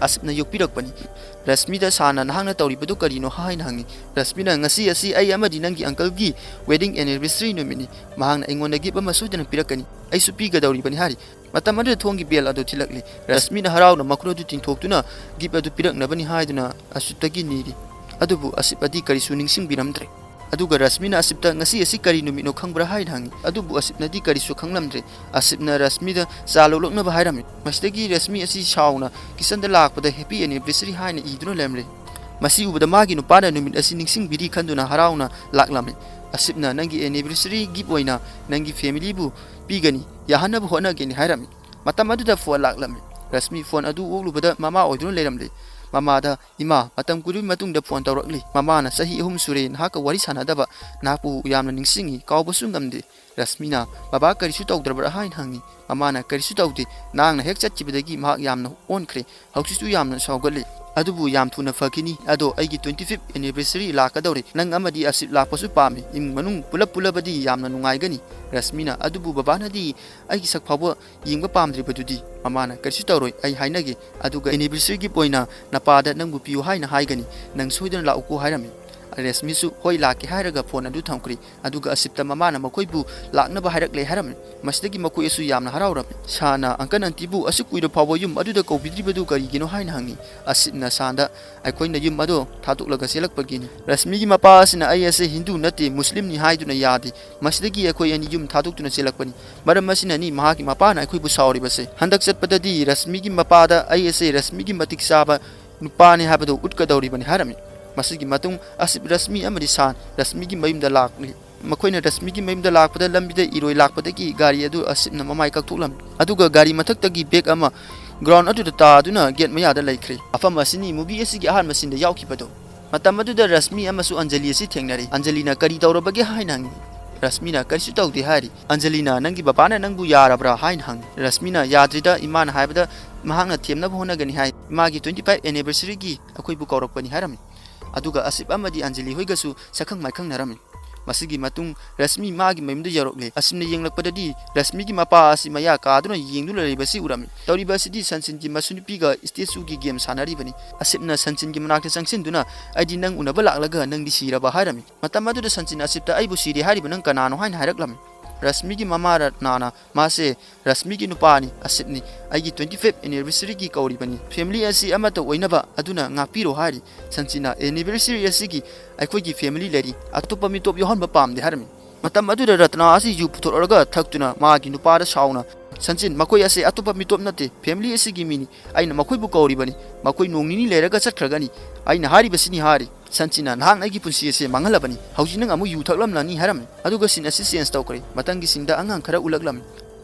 ꯑꯁꯤꯞꯅ ꯌꯣꯛꯄꯤꯔꯛꯄꯅꯤ꯫ ꯔꯁꯃꯤꯗ ꯁꯥꯟꯅ "ꯅꯍꯥꯛꯅ ꯇꯧꯔꯤꯕꯗꯨ ꯀꯔꯤꯅꯣ?" ꯍꯥꯏꯅ ꯍꯪꯉꯤ꯫ ꯔꯁꯃꯤꯅ, "ꯉꯁꯤ ꯑꯁꯤ ꯑꯩ ꯑꯃꯗꯤ ꯅꯪꯒꯤ uncle-ꯒꯤ wedding anniversary ꯅꯨꯃꯤꯠꯅꯤ꯫ ꯃꯍꯥꯛꯅ ꯑꯩꯉꯣꯟꯗ gift ꯑꯃ ꯁꯣꯏꯗꯅ ꯄꯤꯔꯛꯀꯅꯤ꯫ ꯑꯩꯁꯨ ꯄꯤꯒꯗꯧꯔꯤꯕꯅꯤ" ꯍꯥꯏꯔꯤ꯫ ꯃꯇꯝ ꯑꯗꯨꯗ ꯊꯣꯡꯒꯤ bell ꯑꯗꯨ ꯊꯤꯜꯂꯛꯂꯤ꯫ ꯔꯁꯃꯤꯅ ꯍꯔꯥꯎꯅ ꯃꯈꯨꯟ ꯑꯗꯨ ꯇꯤꯡꯊꯣꯛꯇꯨꯅ gift ꯑꯗꯨ ꯄꯤꯔꯛꯅꯕꯅꯤ ꯍꯥꯏꯗꯨꯅ ꯑꯁꯤꯞꯇꯒꯤ ꯅꯤꯔꯤ꯫ ꯑꯗꯨꯕꯨ ꯑꯁꯤꯞ ꯑꯗꯤ ꯀꯔꯤꯁꯨ ꯅꯤꯡꯁꯤꯡꯕꯤꯔꯝꯗ꯭ꯔꯦ꯫ ꯑꯗꯨꯒ ꯔꯁꯃꯤꯅ ꯑꯁꯤꯞꯇ, "ꯉꯁꯤ ꯑꯁꯤ ꯀꯔꯤ ꯅꯨꯃꯤꯠꯅꯣ ꯈꯪꯕ꯭ꯔꯥ?" ꯍꯥꯏꯅ ꯍꯪꯉꯤ꯫ ꯑꯗꯨꯕꯨ ꯑꯁꯤꯞꯅꯗꯤ ꯀꯔꯤꯁꯨ ꯈꯪꯂꯝꯗ꯭ꯔꯦ꯫ ꯑꯁꯤꯞꯅ ꯔꯁꯃꯤꯗ ꯆꯥ ꯂꯧꯂꯛꯅꯕ ꯍꯥꯏꯔꯝꯃꯤ꯫ ꯃꯁꯤꯗꯒꯤ ꯔꯁꯃꯤ ꯑꯁꯤ ꯁꯥꯎꯅ kitchen-ꯗ ꯂꯥꯛꯄꯗ, "Happy anniversary" ꯍꯥꯏꯅ ꯏꯗꯨꯅ ꯂꯩꯔꯝꯂꯦ꯫ ꯃꯁꯤ ꯎꯕꯗ ꯃꯥꯒꯤ ꯅꯨꯄꯥꯅ ꯅꯨꯃꯤꯠ ꯑꯁꯤ ꯅꯤꯡꯁꯤꯡꯕꯤꯔꯤ ꯈꯟꯗꯨꯅ ꯍꯔꯥꯎꯅ ꯂꯥꯛꯂꯝꯃꯤ꯫ ꯑꯁꯤꯞꯅ, "ꯅꯪꯒꯤ anniversary gift ꯑꯣꯏꯅ ꯅꯪꯒꯤ family-ꯕꯨ ꯄꯤꯒꯅꯤ, ꯌꯥꯍꯟꯅꯕ ꯍꯣꯠꯅꯒꯅꯤ" ꯍꯥꯏꯔꯝꯃꯤ꯫ ꯃꯇꯝ ꯑꯗꯨꯗ phone ꯂꯥꯛꯂꯝꯃꯤ꯫ ꯔꯁꯃꯤ phone ꯑꯗꯨ ꯑꯣꯛꯂꯨꯕꯗ ꯃꯃꯥ ꯑꯣꯏꯗꯨꯅ ꯂꯩꯔꯝꯂꯦ꯫ ꯃꯃꯥꯗ, "ꯏꯃꯥ, ꯃꯇꯝ ꯀꯨꯏꯔꯕꯒꯤ ꯃꯇꯨꯡꯗ phone ꯇꯧꯔꯛꯂꯤ꯫ ꯃꯃꯥꯅ ꯆꯍꯤ ꯑꯍꯨꯝ ꯁꯨꯔꯦ ꯅꯍꯥꯛꯀ ꯋꯥꯔꯤ ꯁꯥꯟꯅꯗꯕ꯫ ꯅꯍꯥꯛꯄꯨ ꯌꯥꯝꯅ ꯅꯤꯡꯁꯤꯡꯏ, ꯀꯥꯎꯕꯁꯨ ꯉꯝꯗꯦ꯫" ꯔꯁꯃꯤꯅ, "ꯕꯕꯥ ꯀꯔꯤꯁꯨ ꯇꯧꯗ꯭ꯔꯕ꯭ꯔꯥ?" ꯍꯥꯏꯅ ꯍꯪꯉꯤ꯫ ꯃꯃꯥꯅ, "ꯀꯔꯤꯁꯨ ꯇꯧꯗꯦ꯫ ꯅꯍꯥꯛꯅ ꯍꯦꯛ ꯆꯠꯈꯤꯕꯗꯒꯤ ꯃꯍꯥꯛ ꯌꯥꯝꯅ ꯑꯣꯟꯈ꯭ꯔꯦ꯫ ꯍꯧꯖꯤꯛꯁꯨ ꯌꯥꯝꯅ ꯁꯥꯎꯒꯠꯂꯤ꯫ ꯑꯗꯨꯕꯨ ꯌꯥꯝ ꯊꯨꯅ ꯐꯈꯤꯅꯤ꯫ ꯑꯗꯣ ꯑꯩꯒꯤ twenty-fifth anniversary ꯂꯥꯛꯀꯗꯧꯔꯦ꯫ ꯅꯪ ꯑꯃꯗꯤ ꯑꯁꯤꯞ ꯂꯥꯛꯄꯁꯨ ꯄꯥꯝꯃꯤ꯫ ꯏꯃꯨꯡ ꯃꯅꯨꯡ ꯄꯨꯂꯞ ꯄꯨꯜꯂꯕꯗꯤ ꯌꯥꯝꯅ ꯅꯨꯡꯉꯥꯏꯒꯅꯤ꯫" ꯔꯁꯃꯤꯅ, "ꯑꯗꯨꯕꯨ ꯕꯕꯥꯅꯗꯤ ꯑꯩꯒꯤ ꯁꯛ ꯐꯥꯎꯕ ꯌꯦꯡꯕ ꯄꯥꯝꯗ꯭ꯔꯤꯕꯗꯨꯗꯤ?" ꯃꯃꯥꯅ, "ꯀꯔꯤꯁꯨ ꯇꯧꯔꯣꯏ, ꯑꯩ ꯍꯥꯏꯅꯒꯦ꯫ ꯑꯗꯨꯒ anniversary gift ꯑꯣꯏꯅ ꯅꯄꯥꯗ ꯅꯪꯕꯨ ꯄꯤꯌꯨ ꯍꯥꯏꯅ ꯍꯥꯏꯒꯅꯤ꯫ ꯅꯪ ꯁꯣꯏꯗꯅ ꯂꯥꯛꯎꯀꯣ" ꯍꯥꯏꯔꯝꯃꯤ꯫ ꯔꯦꯁꯃꯤꯁꯨ ꯍꯣꯏ ꯂꯥꯛꯀꯦ ꯍꯥꯏꯔꯒ ꯐꯣꯟ ꯑꯗꯨ ꯊꯝꯈ꯭ꯔꯦ꯫ ꯑꯗꯨꯒ ꯑꯁꯤꯞꯇ ꯃꯃꯥꯅ ꯃꯈꯣꯏꯕꯨ ꯂꯥꯛꯅꯕ ꯍꯥꯏꯔꯛꯂꯦ ꯍꯥꯏꯔꯝꯃꯤ꯫ ꯃꯁꯤꯗꯒꯤ ꯃꯈꯣꯏ ꯑꯁꯨ ꯌꯥꯝꯅ ꯍꯔꯥꯎꯔꯝꯃꯤ꯫ ꯁꯥꯅ ꯑꯪꯀꯜ ꯑꯟꯇꯤꯕꯨ ꯑꯁꯨꯛ ꯀꯨꯏꯔ ꯐꯥꯎꯕ ꯌꯨꯝ ꯑꯗꯨꯗ ꯀꯧꯕꯤꯗ꯭ꯔꯤꯕꯗꯨ ꯀꯔꯤꯒꯤꯅꯣ ꯍꯥꯏꯅ ꯍꯪꯉꯤ꯫ ꯑꯁꯤꯞꯅ ꯁꯥꯟꯗ ꯑꯩꯈꯣꯏꯅ ꯌꯨꯝ ꯑꯗꯣ ꯊꯥꯗꯣꯛꯂꯒ ꯆꯦꯜꯂꯛꯄꯒꯤꯅꯤ꯫ ꯔꯁꯃꯤꯒꯤ ꯃꯄꯥ ꯑꯁꯤꯅ ꯑꯩ ꯑꯁꯦ ꯍꯤꯟꯗꯨ ꯅꯠꯇꯦ, ꯃꯨꯁꯂꯤꯝꯅꯤ ꯍꯥꯏꯗꯨꯅ ꯌꯥꯗꯦ꯫ ꯃꯁꯤꯗꯒꯤ ꯑꯩꯈꯣꯏ ꯑꯅꯤ ꯌꯨꯝ ꯊꯥꯗꯣꯛꯇꯨꯅ ꯆꯦꯜꯂꯛꯄꯅꯤ꯫ ꯃꯔꯝ ꯑꯁꯤꯅꯅꯤ ꯃꯍꯥꯛꯀꯤ ꯃꯄꯥꯅ ꯑꯩꯈꯣꯏꯕꯨ ꯁꯥꯎꯔꯤꯕꯁꯦ꯫ ꯍꯟꯗꯛ ꯆꯠꯄꯗꯗꯤ ꯔꯁꯃꯤꯒꯤ ꯃꯄꯥꯗ ꯑꯩ ꯑꯁꯦ ꯔꯁꯃꯤꯒꯤ ꯃꯇꯤꯛ ꯆꯥꯕ ꯅꯨꯄꯥꯅꯤ ꯍꯥꯏꯕꯗꯨ ꯎꯠꯀꯗꯧꯔꯤꯕꯅꯤ ꯍꯥꯏꯔꯝꯃꯤ꯫ ꯃꯁꯤꯒꯤ ꯃꯇꯨꯡ ꯑꯁꯤꯞ, ꯔꯁꯃꯤ ꯑꯃꯗꯤ ꯁꯥꯟ ꯔꯁꯃꯤꯒꯤ ꯃꯌꯨꯝꯗ ꯂꯥꯛꯂꯤ꯫ ꯃꯈꯣꯏꯅ ꯔꯁꯃꯤꯒꯤ ꯃꯌꯨꯝꯗ ꯂꯥꯛꯄꯗ ꯂꯝꯕꯤꯗ ꯏꯔꯣꯏ ꯂꯥꯛꯄꯗꯒꯤ ꯒꯥꯔꯤ ꯑꯗꯨ ꯑꯁꯤꯞꯅ ꯃꯃꯥꯏ ꯀꯛꯊꯣꯛꯂꯝꯃꯤ꯫ ꯑꯗꯨꯒ ꯒꯥꯔꯤ ꯃꯊꯛꯇꯒꯤ ꯕꯦꯒ ꯑꯃ ꯒ꯭ꯔꯥꯎꯟ ꯑꯗꯨꯗ ꯇꯥꯗꯨꯅ ꯒꯦꯠ ꯃꯌꯥꯗ ꯂꯩꯈ꯭ꯔꯦ꯫ ꯃꯐꯝ ꯑꯁꯤꯅꯤ ꯃꯨꯚꯤ ꯑꯁꯤꯒꯤ ꯑꯍꯥꯟꯕ ꯁꯤꯟꯗ ꯌꯥꯎꯈꯤꯕꯗꯣ꯫ ꯃꯇꯝ ꯑꯗꯨꯗ ꯔꯁꯃꯤ ꯑꯃꯁꯨ ꯑꯟꯖꯂꯤ ꯑꯁꯤ ꯊꯦꯡꯅꯔꯤ꯫ ꯑꯟꯖꯂꯤꯅ ꯀꯔꯤ ꯇꯧꯔꯕꯒꯦ ꯍꯥꯏꯅ ꯍꯪꯉꯤ꯫ ꯔꯁꯃꯤꯅ ꯀꯔꯤꯁꯨ ꯇꯧꯗꯦ ꯍꯥꯏꯔꯤ꯫ ꯑꯟꯖꯂꯤꯅ ꯅꯪꯒꯤ ꯕꯕꯥꯅ ꯅꯪꯕꯨ ꯌꯥꯔꯕ꯭ꯔꯥ ꯍꯥꯏꯅ ꯍꯪꯉꯤ꯫ ꯔꯁꯃꯤꯅ ꯌꯥꯗ꯭ꯔꯤꯗ, ꯏꯃꯥꯅ ꯍꯥꯏꯕꯗ ꯃꯍꯥꯛꯅ ꯊꯦꯝꯅꯕ ꯍꯣꯠꯅꯒꯅꯤ ꯍꯥꯏ꯫ ꯏꯃꯥꯒꯤ twenty five anniversary ꯒꯤ ꯑꯩꯈꯣꯏꯕꯨ ꯀꯧꯔꯛꯄꯅꯤ ꯍꯥꯏꯔꯝꯃꯤ꯫ ꯑꯗꯨꯒ ꯑꯁꯤꯞ ꯑꯃꯗꯤ ꯑꯟꯖꯂꯤ ꯍꯣꯏꯒꯁꯨ ꯁꯛꯈꯪ ꯃꯥꯏꯈꯪꯅꯔꯝꯃꯤ꯫ ꯃꯁꯤꯒꯤ ꯃꯇꯨꯡ ꯔꯁꯃꯤ ꯃꯥꯒꯤ ꯃꯌꯨꯝꯗ ꯌꯧꯔꯛꯂꯦ꯫ ꯑꯁꯤꯞꯅ ꯌꯦꯡꯂꯛꯄꯗꯗꯤ ꯔꯁꯃꯤꯒꯤ ꯃꯄꯥ ꯑꯁꯤ ꯃꯌꯥ ꯀꯥꯗꯨꯅ ꯌꯦꯡꯗꯨꯅ ꯂꯩꯔꯤꯕꯁꯤ ꯎꯔꯝꯃꯤ꯫ ꯇꯧꯔꯤꯕ ꯑꯁꯤꯗꯤ ꯁꯟꯆꯤꯟꯒꯤ ꯃꯁꯨꯅꯨꯄꯤꯒ statue ꯒꯤ ꯒꯦꯝ ꯁꯥꯟꯅꯔꯤꯕꯅꯤ꯫ ꯑꯁꯤꯞꯅ ꯁꯟꯆꯤꯟꯒꯤ ꯃꯅꯥꯛꯇ ꯆꯪꯁꯤꯟꯗꯨꯅ, "ꯑꯩꯗꯤ ꯅꯪ ꯎꯅꯕ ꯂꯥꯛꯂꯒ ꯅꯪꯗꯤ ꯁꯤꯔꯕ?" ꯍꯥꯏꯔꯝꯃꯤ꯫ ꯃꯇꯝ ꯑꯗꯨꯗ ꯁꯟꯆꯤꯟ ꯑꯁꯤꯞꯇ, "ꯑꯩꯕꯨ ꯁꯤꯔꯦ ꯍꯥꯏꯔꯤꯕ ꯅꯪ ꯀꯅꯥꯅꯣ?" ꯍꯥꯏꯅ ꯍꯥꯏꯔꯛꯂꯝꯃꯤ꯫ ꯔꯁꯃꯤꯒꯤ ꯃꯃꯥ ꯔꯠꯅꯥꯅ, "ꯃꯥꯁꯦ ꯔꯁꯃꯤꯒꯤ ꯅꯨꯄꯥꯅꯤ, ꯑꯁꯤꯞꯅꯤ꯫ ꯑꯩꯒꯤ twenty five anniversary ꯒꯤ ꯀꯧꯔꯤꯕꯅꯤ꯫ Family ꯑꯁꯤ ꯑꯃꯠꯇ ꯑꯣꯏꯅꯕ ꯑꯗꯨꯅ ꯉꯥꯛꯄꯤꯔꯣ" ꯍꯥꯏꯔꯤ꯫ ꯁꯟꯆꯤꯟꯅ, "Anniversary ꯑꯁꯤꯒꯤ ꯑꯩꯈꯣꯏꯒꯤ family ꯂꯩꯔꯤ, ꯑꯇꯣꯞꯄ ꯃꯤꯇꯣꯞ ꯌꯥꯎꯍꯟꯕ ꯄꯥꯝꯗꯦ" ꯍꯥꯏꯔꯝꯃꯤ꯫ ꯃꯇꯝ ꯑꯗꯨꯗ ꯔꯠꯅꯥ ꯑꯁꯤ ꯌꯨ ꯄꯨꯊꯣꯛꯂꯒ ꯊꯛꯇꯨꯅ ꯃꯥꯒꯤ ꯅꯨꯄꯥꯗ ꯁꯥꯎꯅ, "ꯁꯟꯆꯤꯟ, ꯃꯈꯣꯏ ꯑꯁꯤ ꯑꯇꯣꯞꯄ ꯃꯤꯇꯣꯞ ꯅꯠꯇꯦ, family ꯑꯁꯤꯒꯤ ꯃꯤꯅꯤ꯫ ꯑꯩꯅ ꯃꯈꯣꯏꯕꯨ ꯀꯧꯔꯤꯕꯅꯤ꯫ ꯃꯈꯣꯏ ꯅꯣꯡ ꯅꯤꯅꯤ ꯂꯩꯔꯒ ꯆꯠꯈ꯭ꯔꯒꯅꯤ꯫ ꯑꯩꯅ ꯍꯥꯏꯔꯤꯕꯁꯤꯅꯤ" ꯍꯥꯏꯔꯤ꯫ ꯁꯟꯆꯤꯟꯅ, "ꯅꯍꯥꯛꯅ ꯑꯩꯒꯤ ꯄꯨꯟꯁꯤ ꯑꯁꯦ ꯃꯥꯡꯍꯜꯂꯕꯅꯤ꯫ ꯍꯧꯖꯤꯛ ꯅꯪ ꯑꯃꯨꯛ ꯌꯨ ꯊꯛꯂꯝꯂꯅꯤ" ꯍꯥꯏꯔꯝꯃꯤ꯫ ꯑꯗꯨꯒ ꯁꯤꯟ ꯑꯁꯤ ꯆꯦꯟꯖ ꯇꯧꯈ꯭ꯔꯦ꯫ ꯃꯊꯪꯒꯤ ꯁꯤꯟꯗ ꯑꯉꯥꯡ ꯈꯔ ꯎꯠꯂꯛꯂꯝꯃꯤ꯫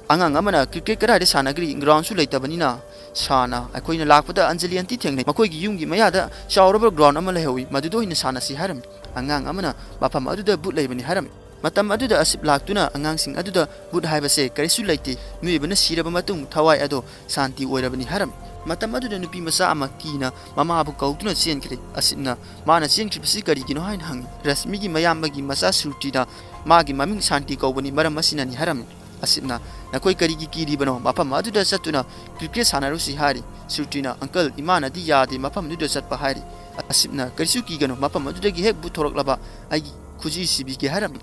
ꯑꯉꯥꯡ ꯑꯃꯅ ꯀ꯭ꯔꯤꯀꯦꯠ ꯀꯗꯥꯏꯗ ꯁꯥꯟꯅꯒꯅꯤ? ꯒ꯭ꯔꯥꯎꯟꯁꯨ ꯂꯩꯇꯕꯅꯤꯅ꯫ ꯁꯥꯅ, "ꯑꯩꯈꯣꯏꯅ ꯂꯥꯛꯄꯗ ꯑꯟꯖꯂꯤ ꯑꯟꯇꯤ ꯊꯦꯡꯅꯩ꯫ ꯃꯈꯣꯏꯒꯤ ꯌꯨꯝꯒꯤ ꯃꯌꯥꯗ ꯆꯥꯎꯔꯕ ꯒ꯭ꯔꯥꯎꯟ ꯑꯃ ꯂꯩꯍꯧꯏ꯫ ꯃꯗꯨꯗ ꯑꯣꯏꯅ ꯁꯥꯟꯅꯁꯤ" ꯍꯥꯏꯔꯝꯃꯤ꯫ ꯑꯉꯥꯡ ꯑꯃꯅ, "ꯃꯐꯝ ꯑꯗꯨꯗ ꯕꯨꯠ ꯂꯩꯕꯅꯤ" ꯍꯥꯏꯔꯝꯃꯤ꯫ ꯃꯇꯝ ꯑꯗꯨꯗ ꯑꯁꯤꯞ ꯂꯥꯛꯇꯨꯅ ꯑꯉꯥꯡꯁꯤꯡ ꯑꯗꯨꯗ, "ꯕꯨꯠ ꯍꯥꯏꯕꯁꯦ ꯀꯔꯤꯁꯨ ꯂꯩꯇꯦ꯫ ꯃꯤꯑꯣꯏꯕꯅ ꯁꯤꯔꯕ ꯃꯇꯨꯡ ꯊꯋꯥꯏ ꯑꯗꯣ ꯁꯥꯟꯇꯤ ꯑꯣꯏꯔꯕꯅꯤ" ꯍꯥꯏꯔꯝꯃꯤ꯫ ꯃꯇꯝ ꯑꯗꯨꯗ ꯅꯨꯄꯤ ꯃꯆꯥ ꯑꯃ ꯀꯤꯅ ꯃꯃꯥꯕꯨ ꯀꯧꯗꯨꯅ ꯆꯦꯟꯈ꯭ꯔꯦ꯫ ꯑꯁꯤꯞꯅ, "ꯃꯥꯅ ꯆꯦꯟꯈ꯭ꯔꯤꯕꯁꯤ ꯀꯔꯤꯒꯤꯅꯣ?" ꯍꯥꯏꯅ ꯍꯪꯉꯤ꯫ ꯔꯁꯃꯤꯒꯤ ꯃꯌꯥꯝꯕꯒꯤ ꯃꯆꯥ ꯁ꯭ꯔꯨꯇꯤꯅ, "ꯃꯥꯒꯤ ꯃꯃꯤꯡ ꯁꯥꯟꯇꯤ ꯀꯧꯕꯅꯤ, ꯃꯔꯝ ꯑꯁꯤꯅꯅꯤ" ꯍꯥꯏꯔꯝꯃꯤ꯫ ꯑꯁꯤꯞꯅ, "ꯅꯈꯣꯏ ꯀꯔꯤꯒꯤ ꯀꯤꯔꯤꯕꯅꯣ? ꯃꯐꯝ ꯑꯗꯨꯗ ꯆꯠꯇꯨꯅ ꯀ꯭ꯔꯤꯀꯦꯠ ꯁꯥꯟꯅꯔꯨꯁꯤ" ꯍꯥꯏꯔꯤ꯫ ꯁ꯭ꯔꯨꯇꯤꯅ, "ꯑꯪꯀꯜ, ꯏꯃꯥꯅꯗꯤ ꯌꯥꯗꯦ ꯃꯐꯝꯗꯨꯗ ꯆꯠꯄ" ꯍꯥꯏꯔꯤ꯫ ꯑꯁꯤꯞꯅ, "ꯀꯔꯤꯁꯨ ꯀꯤꯒꯅꯨ, ꯃꯐꯝ ꯑꯗꯨꯗꯒꯤ ꯍꯦꯛ ꯄꯨꯊꯣꯔꯛꯂꯕ ꯑꯩꯒꯤ ꯈꯨꯖꯤ ꯁꯤꯕꯤꯒꯦ" ꯍꯥꯏꯔꯝꯃꯤ꯫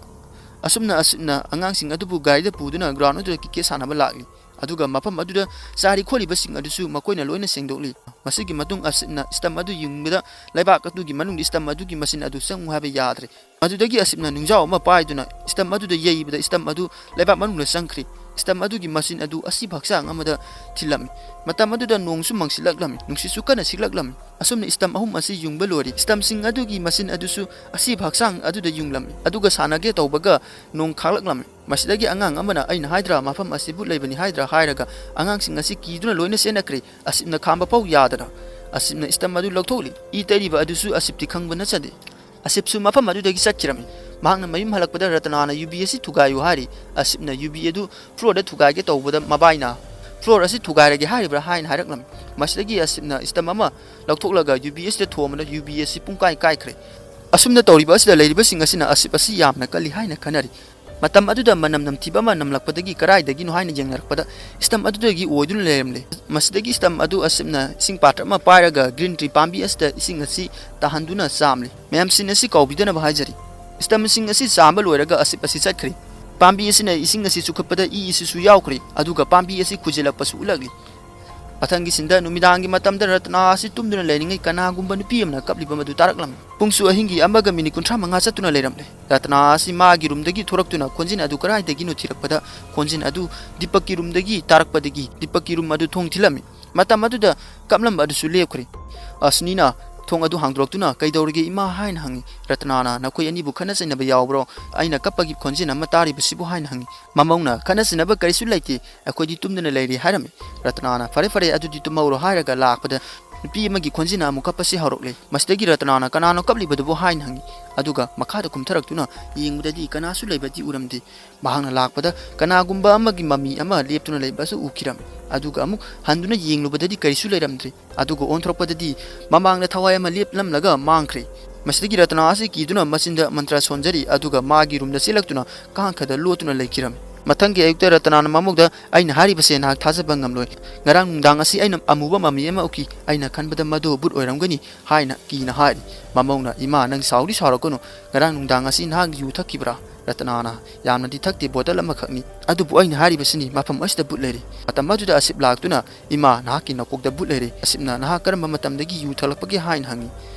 ꯑꯁꯨꯝꯅ ꯑꯁꯤꯞꯅ ꯑꯉꯥꯡꯁꯤꯡ ꯑꯗꯨꯕꯨ ꯒꯥꯔꯤꯗ ꯄꯨꯗꯨꯅ ꯒ꯭ꯔꯥꯎꯟ ꯑꯗꯨꯗ ꯀ꯭ꯔꯤꯀꯦꯠ ꯁꯥꯟꯅꯕ ꯂꯥꯛꯂꯤ꯫ ꯑꯗꯨꯒ ꯃꯐꯝ ꯑꯗꯨꯗ ꯆꯥꯔꯤ ꯈꯣꯠꯂꯤꯕꯁꯤꯡ ꯑꯗꯨꯁꯨ ꯃꯈꯣꯏꯅ ꯂꯣꯏꯅ ꯁꯦꯡꯗꯣꯛꯂꯤ꯫ ꯃꯁꯤꯒꯤ ꯃꯇꯨꯡ ꯑꯁꯤꯞꯅ ꯁ꯭ꯇꯝꯞ ꯑꯗꯨ ꯌꯨꯡꯕꯗ ꯂꯩꯕꯥꯛ ꯑꯗꯨꯒꯤ ꯃꯅꯨꯡꯗ ꯁ꯭ꯇꯝꯞ ꯑꯗꯨꯒꯤ ꯃꯆꯤꯟ ꯑꯗꯨ ꯆꯪꯉꯨ ꯍꯥꯏꯕ ꯌꯥꯗ꯭ꯔꯦ꯫ ꯃꯗꯨꯗꯒꯤ ꯑꯁꯤꯞꯅ ꯅꯨꯡꯖꯥꯎ ꯑꯃ ꯄꯥꯏꯗꯨꯅ ꯁ꯭ꯇꯝꯞ ꯑꯗꯨꯗ ꯌꯩꯕꯗ ꯁ꯭ꯇꯝꯞ ꯑꯗꯨ ꯂꯩꯕꯥꯛ ꯃꯅꯨꯡꯗ ꯆꯪꯈ꯭ꯔꯦ꯫ ꯁ꯭ꯇꯝꯞ ꯑꯗꯨꯒꯤ ꯃꯆꯤꯟ ꯑꯗꯨ ꯑꯁꯤꯕ ꯍꯛꯆꯥꯡ ꯑꯃꯗ ꯊꯤꯜꯂꯝꯃꯤ꯫ ꯃꯇꯝ ꯑꯗꯨꯗ ꯅꯣꯡꯁꯨ ꯃꯪꯁꯤꯜꯂꯛꯂꯝꯃꯤ, ꯅꯨꯡꯁꯤꯠꯁꯨ ꯀꯟꯅ ꯁꯤꯠꯂꯛꯂꯝꯃꯤ꯫ ꯑꯁꯨꯝꯅ ꯁ꯭ꯇꯝꯞ ꯑꯍꯨꯝ ꯑꯁꯤ ꯌꯨꯡꯕ ꯂꯣꯏꯔꯦ꯫ ꯁ꯭ꯇꯝꯞꯁꯤꯡ ꯑꯗꯨꯒꯤ ꯃꯆꯤꯟ ꯑꯗꯨꯁꯨ ꯑꯁꯤꯕ ꯍꯛꯆꯥꯡ ꯑꯗꯨꯗ ꯌꯨꯡꯂꯝꯃꯤ꯫ ꯑꯗꯨꯒ ꯁꯥꯟꯅꯒꯦ ꯇꯧꯕꯒ ꯅꯣꯡ ꯈꯥꯛꯂꯛꯂꯝꯃꯤ꯫ ꯃꯁꯤꯗꯒꯤ ꯑꯉꯥꯡ ꯑꯃꯅ, "ꯑꯩꯅ ꯍꯥꯏꯗ꯭ꯔꯥ, ꯃꯐꯝ ꯑꯁꯤꯕꯨ ꯂꯩꯕꯅꯤ ꯍꯥꯏꯗ꯭ꯔꯥ?" ꯍꯥꯏꯔꯒ ꯑꯉꯥꯡꯁꯤꯡ ꯑꯁꯤ ꯀꯤꯗꯨꯅ ꯂꯣꯏꯅ ꯆꯦꯟꯅꯈ꯭ꯔꯦ꯫ ꯑꯁꯤꯞꯅ ꯈꯥꯝꯕ ꯐꯥꯎ ꯌꯥꯗꯅ ꯑꯁꯤꯞꯅ ꯁ꯭ꯇꯝꯞ ꯑꯗꯨ ꯂꯧꯊꯣꯛꯂꯤ꯫ ꯏ ꯇꯩꯔꯤꯕ ꯑꯗꯨꯁꯨ ꯑꯁꯤꯞꯇꯤ ꯈꯪꯕ ꯅꯠꯆꯗꯦ꯫ ꯑꯁꯤꯞꯁꯨ ꯃꯐꯝ ꯑꯗꯨꯗꯒꯤ ꯆꯠꯈꯤꯔꯝꯃꯤ꯫ ꯃꯍꯥꯛꯅ ꯃꯌꯨꯝ ꯍꯜꯂꯛꯄꯗ ꯔꯇꯅꯥꯅ ꯌꯨꯕꯤ ꯑꯁꯤ ꯊꯨꯒꯥꯏꯌꯨ ꯍꯥꯏꯔꯤ꯫ ꯑꯁꯤꯞꯅ ꯌꯨꯕꯤ ꯑꯗꯨ ꯐ꯭ꯂꯣꯔꯗ ꯊꯨꯒꯥꯏꯒꯦ ꯇꯧꯕꯗ ꯃꯕꯥꯏꯅ, "ꯐ꯭ꯂꯣꯔ ꯑꯁꯤ ꯊꯨꯒꯥꯏꯔꯒꯦ ꯍꯥꯏꯔꯤꯕ꯭ꯔꯥ?" ꯍꯥꯏꯅ ꯍꯥꯏꯔꯛꯂꯝꯃꯤ꯫ ꯃꯁꯤꯗꯒꯤ ꯑꯁꯤꯞꯅ ꯁ꯭ꯇꯝꯞ ꯑꯃ ꯂꯧꯊꯣꯛꯂꯒ ꯌꯨꯕꯤ ꯑꯁꯤꯗ ꯊꯣꯝꯕꯗ ꯌꯨꯕꯤ ꯑꯁꯤ ꯄꯨꯡꯀꯥꯏ ꯀꯥꯏꯈ꯭ꯔꯦ꯫ ꯑꯁꯨꯝꯅ ꯇꯧꯔꯤꯕ ꯑꯁꯤꯗ ꯂꯩꯔꯤꯕꯁꯤꯡ ꯑꯁꯤꯅ ꯑꯁꯤꯞ ꯑꯁꯤ ꯌꯥꯝꯅ ꯀꯜꯂꯤ ꯍꯥꯏꯅ ꯈꯟꯅꯔꯤ꯫ ꯃꯇꯝ ꯑꯗꯨꯗ ꯃꯅꯝ ꯅꯝꯊꯤꯕ ꯑꯃ ꯅꯝꯂꯛꯄꯗꯒꯤ ꯀꯗꯥꯏꯗꯒꯤꯅꯣ ꯍꯥꯏꯅ ꯌꯦꯡꯅꯔꯛꯄꯗ ꯁ꯭ꯇꯝꯞ ꯑꯗꯨꯗꯒꯤ ꯑꯣꯏꯗꯨꯅ ꯂꯩꯔꯝꯂꯦ꯫ ꯃꯁꯤꯗꯒꯤ ꯁ꯭ꯇꯝꯞ ꯑꯗꯨ ꯑꯁꯤꯞꯅ ꯏꯁꯤꯡ ꯄꯥꯇ꯭ꯔ ꯑꯃ ꯄꯥꯏꯔꯒ ꯒ꯭ꯔꯤꯟ ꯇ꯭ꯔꯤ ꯄꯥꯝꯕꯤ ꯑꯁꯤꯗ ꯏꯁꯤꯡ ꯑꯁꯤ ꯇꯥꯍꯟꯗꯨꯅ ꯆꯥꯝꯂꯤ꯫ ꯃꯌꯥꯝꯁꯤꯡ ꯑꯁꯤ ꯀꯥꯎꯕꯤꯗꯅꯕ ꯍꯥꯏꯖꯔꯤ꯫ ꯁ꯭ꯇꯝꯞꯁꯤꯡ ꯑꯁꯤ ꯆꯥꯝꯕ ꯂꯣꯏꯔꯒ ꯑꯁꯤꯞ ꯑꯁꯤ ꯆꯠꯈ꯭ꯔꯦ꯫ ꯄꯥꯝꯕꯤ ꯑꯁꯤꯅ ꯏꯁꯤꯡ ꯑꯁꯤ ꯆꯨꯈꯠꯄꯗ ꯏ ꯑꯁꯤꯁꯨ ꯌꯥꯎꯈ꯭ꯔꯦ, ꯑꯗꯨꯒ ꯄꯥꯝꯕꯤ ꯑꯁꯤ ꯈꯨꯖꯤꯜꯂꯛꯄꯁꯨ ꯎꯠꯂꯛꯂꯤ꯫ ꯃꯊꯪꯒꯤ ꯁꯤꯟꯗ ꯅꯨꯃꯤꯗꯥꯡꯒꯤ ꯃꯇꯝꯗ ꯔꯇꯅꯥ ꯑꯁꯤ ꯇꯨꯝꯗꯨꯅ ꯂꯩꯔꯤꯉꯩ ꯀꯅꯥꯒꯨꯝꯕ ꯅꯨꯄꯤ ꯑꯃꯅ ꯀꯞꯂꯤꯕ ꯃꯗꯨ ꯇꯥꯔꯛꯂꯝꯃꯤ꯫ ꯄꯨꯡꯁꯨ ꯑꯍꯤꯡꯒꯤ ꯑꯃꯒ ꯃꯤꯅꯤꯠ ꯀꯨꯟꯊ꯭ꯔꯥ ꯃꯉꯥ ꯆꯠꯇꯨꯅ ꯂꯩꯔꯝꯂꯦ꯫ ꯔꯇꯅꯥ ꯑꯁꯤ ꯃꯥꯒꯤ ꯔꯨꯝꯗꯒꯤ ꯊꯣꯔꯛꯇꯨꯅ ꯈꯣꯟꯖꯦꯜ ꯑꯗꯨ ꯀꯗꯥꯏꯗꯒꯤꯅꯣ ꯊꯤꯔꯛꯄꯗ ꯈꯣꯟꯖꯦꯜ ꯑꯗꯨ ꯗꯤꯄꯛꯀꯤ ꯔꯨꯝꯗꯒꯤ ꯇꯥꯔꯛꯄꯗꯒꯤ ꯗꯤꯄꯛꯀꯤ ꯔꯨꯝ ꯑꯗꯨ ꯊꯣꯡ ꯊꯤꯜꯂꯝꯃꯤ꯫ ꯃꯇꯝ ꯑꯗꯨꯗ ꯀꯞꯂꯝꯕ ꯑꯗꯨꯁꯨ ꯂꯦꯞꯈ꯭ꯔꯦ꯫ ꯑꯁꯅꯤꯅ ꯊꯣꯡ ꯑꯗꯨ ꯍꯥꯡꯗꯣꯔꯛꯇꯨꯅ, "ꯀꯩꯗꯧꯔꯒꯦ ꯏꯃꯥ?" ꯍꯥꯏꯅ ꯍꯪꯉꯤ꯫ ꯔꯇꯅꯥꯅ, "ꯅꯈꯣꯏ ꯑꯅꯤꯕꯨ ꯈꯠꯅ ꯆꯩꯅꯕ ꯌꯥꯎꯕ꯭ꯔꯣ? ꯑꯩꯅ ꯀꯞꯄꯒꯤ ꯈꯣꯟꯖꯦꯜ ꯑꯃ ꯇꯥꯔꯤꯕꯁꯤꯕꯨ?" ꯍꯥꯏꯅ ꯍꯪꯉꯤ꯫ ꯃꯃꯧꯅ, "ꯈꯠꯅ ꯆꯩꯅꯕ ꯀꯔꯤꯁꯨ ꯂꯩꯇꯦ, ꯑꯩꯈꯣꯏꯗꯤ ꯇꯨꯝꯗꯨꯅ ꯂꯩꯔꯤ" ꯍꯥꯏꯔꯝꯃꯤ꯫ ꯔꯇꯅꯥꯅ, "ꯐꯔꯦ ꯐꯔꯦ, ꯑꯗꯨꯗꯤ ꯇꯨꯝꯍꯧꯔꯣ" ꯍꯥꯏꯔꯒ ꯂꯥꯛꯄꯗ ꯅꯨꯄꯤ ꯑꯃꯒꯤ ꯈꯣꯟꯖꯦꯜꯅ ꯑꯃꯨꯛ ꯀꯞꯄꯁꯤ ꯍꯧꯔꯛꯂꯦ꯫ ꯃꯁꯤꯗꯒꯤ ꯔꯇꯅꯥꯅ, "ꯀꯅꯥꯅꯣ ꯀꯞꯂꯤꯕꯗꯨꯕꯨ?" ꯍꯥꯏꯅ ꯍꯪꯉꯤ꯫ ꯑꯗꯨꯒ ꯃꯈꯥꯗ ꯀꯨꯝꯊꯔꯛꯇꯨꯅ ꯌꯦꯡꯕꯗꯗꯤ ꯀꯅꯥꯁꯨ ꯂꯩꯕꯗꯤ ꯎꯔꯝꯗꯦ꯫ ꯃꯍꯥꯛꯅ ꯂꯥꯛꯄꯗ ꯀꯅꯥꯒꯨꯝꯕ ꯑꯃꯒꯤ ꯃꯃꯤ ꯑꯃ ꯂꯦꯞꯇꯨꯅ ꯂꯩꯕꯁꯨ ꯎꯈꯤꯔꯝꯃꯤ꯫ ꯑꯗꯨꯒ ꯑꯃꯨꯛ ꯍꯟꯗꯨꯅ ꯌꯦꯡꯂꯨꯕꯗꯗꯤ ꯀꯔꯤꯁꯨ ꯂꯩꯔꯝꯗ꯭ꯔꯦ꯫ ꯑꯗꯨꯒ ꯑꯣꯟꯊꯣꯔꯛꯄꯗꯗꯤ ꯃꯃꯥꯡꯗ ꯊꯋꯥꯏ ꯑꯃ ꯂꯦꯞꯂꯝꯂꯒ ꯃꯥꯡꯈ꯭ꯔꯦ꯫ ꯃꯁꯤꯗꯒꯤ ꯔꯇꯅꯥ ꯑꯁꯤ ꯀꯤꯗꯨꯅ ꯃꯆꯤꯟꯗ ꯃꯟꯇ꯭ꯔ ꯁꯣꯟꯖꯔꯤ, ꯑꯗꯨꯒ ꯃꯥꯒꯤ ꯔꯨꯝꯗ ꯆꯦꯜꯂꯛꯇꯨꯅ ꯀꯥꯡꯈꯗ ꯂꯣꯠꯇꯨꯅ ꯂꯩꯈꯤꯔꯝꯃꯤ꯫ ꯃꯊꯪꯒꯤ ꯑꯌꯨꯛꯇ ꯔꯇꯅꯥꯅ ꯃꯃꯧꯗ, "ꯑꯩꯅ ꯍꯥꯏꯔꯤꯕꯁꯦ ꯅꯍꯥꯛ ꯊꯥꯖꯕ ꯉꯝꯂꯣꯏ꯫ ꯉꯔꯥꯡ ꯅꯨꯡꯗꯥꯡ ꯑꯁꯤ ꯑꯩꯅ ꯑꯃꯨꯕ ꯃꯃꯤ ꯑꯃ ꯎꯈꯤ꯫ ꯑꯩꯅ ꯈꯟꯕꯗ ꯃꯗꯨ ꯚꯨꯠ ꯑꯣꯏꯔꯝꯒꯅꯤ" ꯍꯥꯏꯅ ꯀꯤꯅ ꯍꯥꯏꯔꯤ꯫ ꯃꯃꯧꯅ, "ꯏꯃꯥ, ꯅꯪ ꯁꯥꯎꯗꯤ ꯁꯥꯎꯔꯛꯀꯅꯨ꯫ ꯉꯔꯥꯡ ꯅꯨꯡꯗꯥꯡ ꯑꯁꯤ ꯅꯍꯥꯛ ꯌꯨ ꯊꯛꯈꯤꯕ꯭ꯔꯥ?" ꯔꯇꯅꯥꯅ, "ꯌꯥꯝꯅꯗꯤ ꯊꯛꯇꯦ, ꯕꯣꯇꯜ ꯑꯃꯈꯛꯅꯤ꯫ ꯑꯗꯨꯕꯨ ꯑꯩꯅ ꯍꯥꯏꯔꯤꯕꯁꯤꯅꯤ, ꯃꯐꯝ ꯑꯁꯤꯗ ꯚꯨꯠ ꯂꯩꯔꯤ꯫" ꯃꯇꯝ ꯑꯗꯨꯗ ꯑꯁꯤꯞ ꯂꯥꯛꯇꯨꯅ, "ꯏꯃꯥ, ꯅꯍꯥꯛꯀꯤ ꯅꯀꯣꯛꯇ ꯚꯨꯠ ꯂꯩꯔꯦ꯫" ꯑꯁꯤꯞꯅ, "ꯅꯍꯥꯛ ꯀꯔꯝꯕ ꯃꯇꯝꯗꯒꯤ ꯌꯨ ꯊꯛꯂꯛꯄꯒꯦ?" ꯍꯥꯏꯅ ꯍꯪꯉꯤ꯫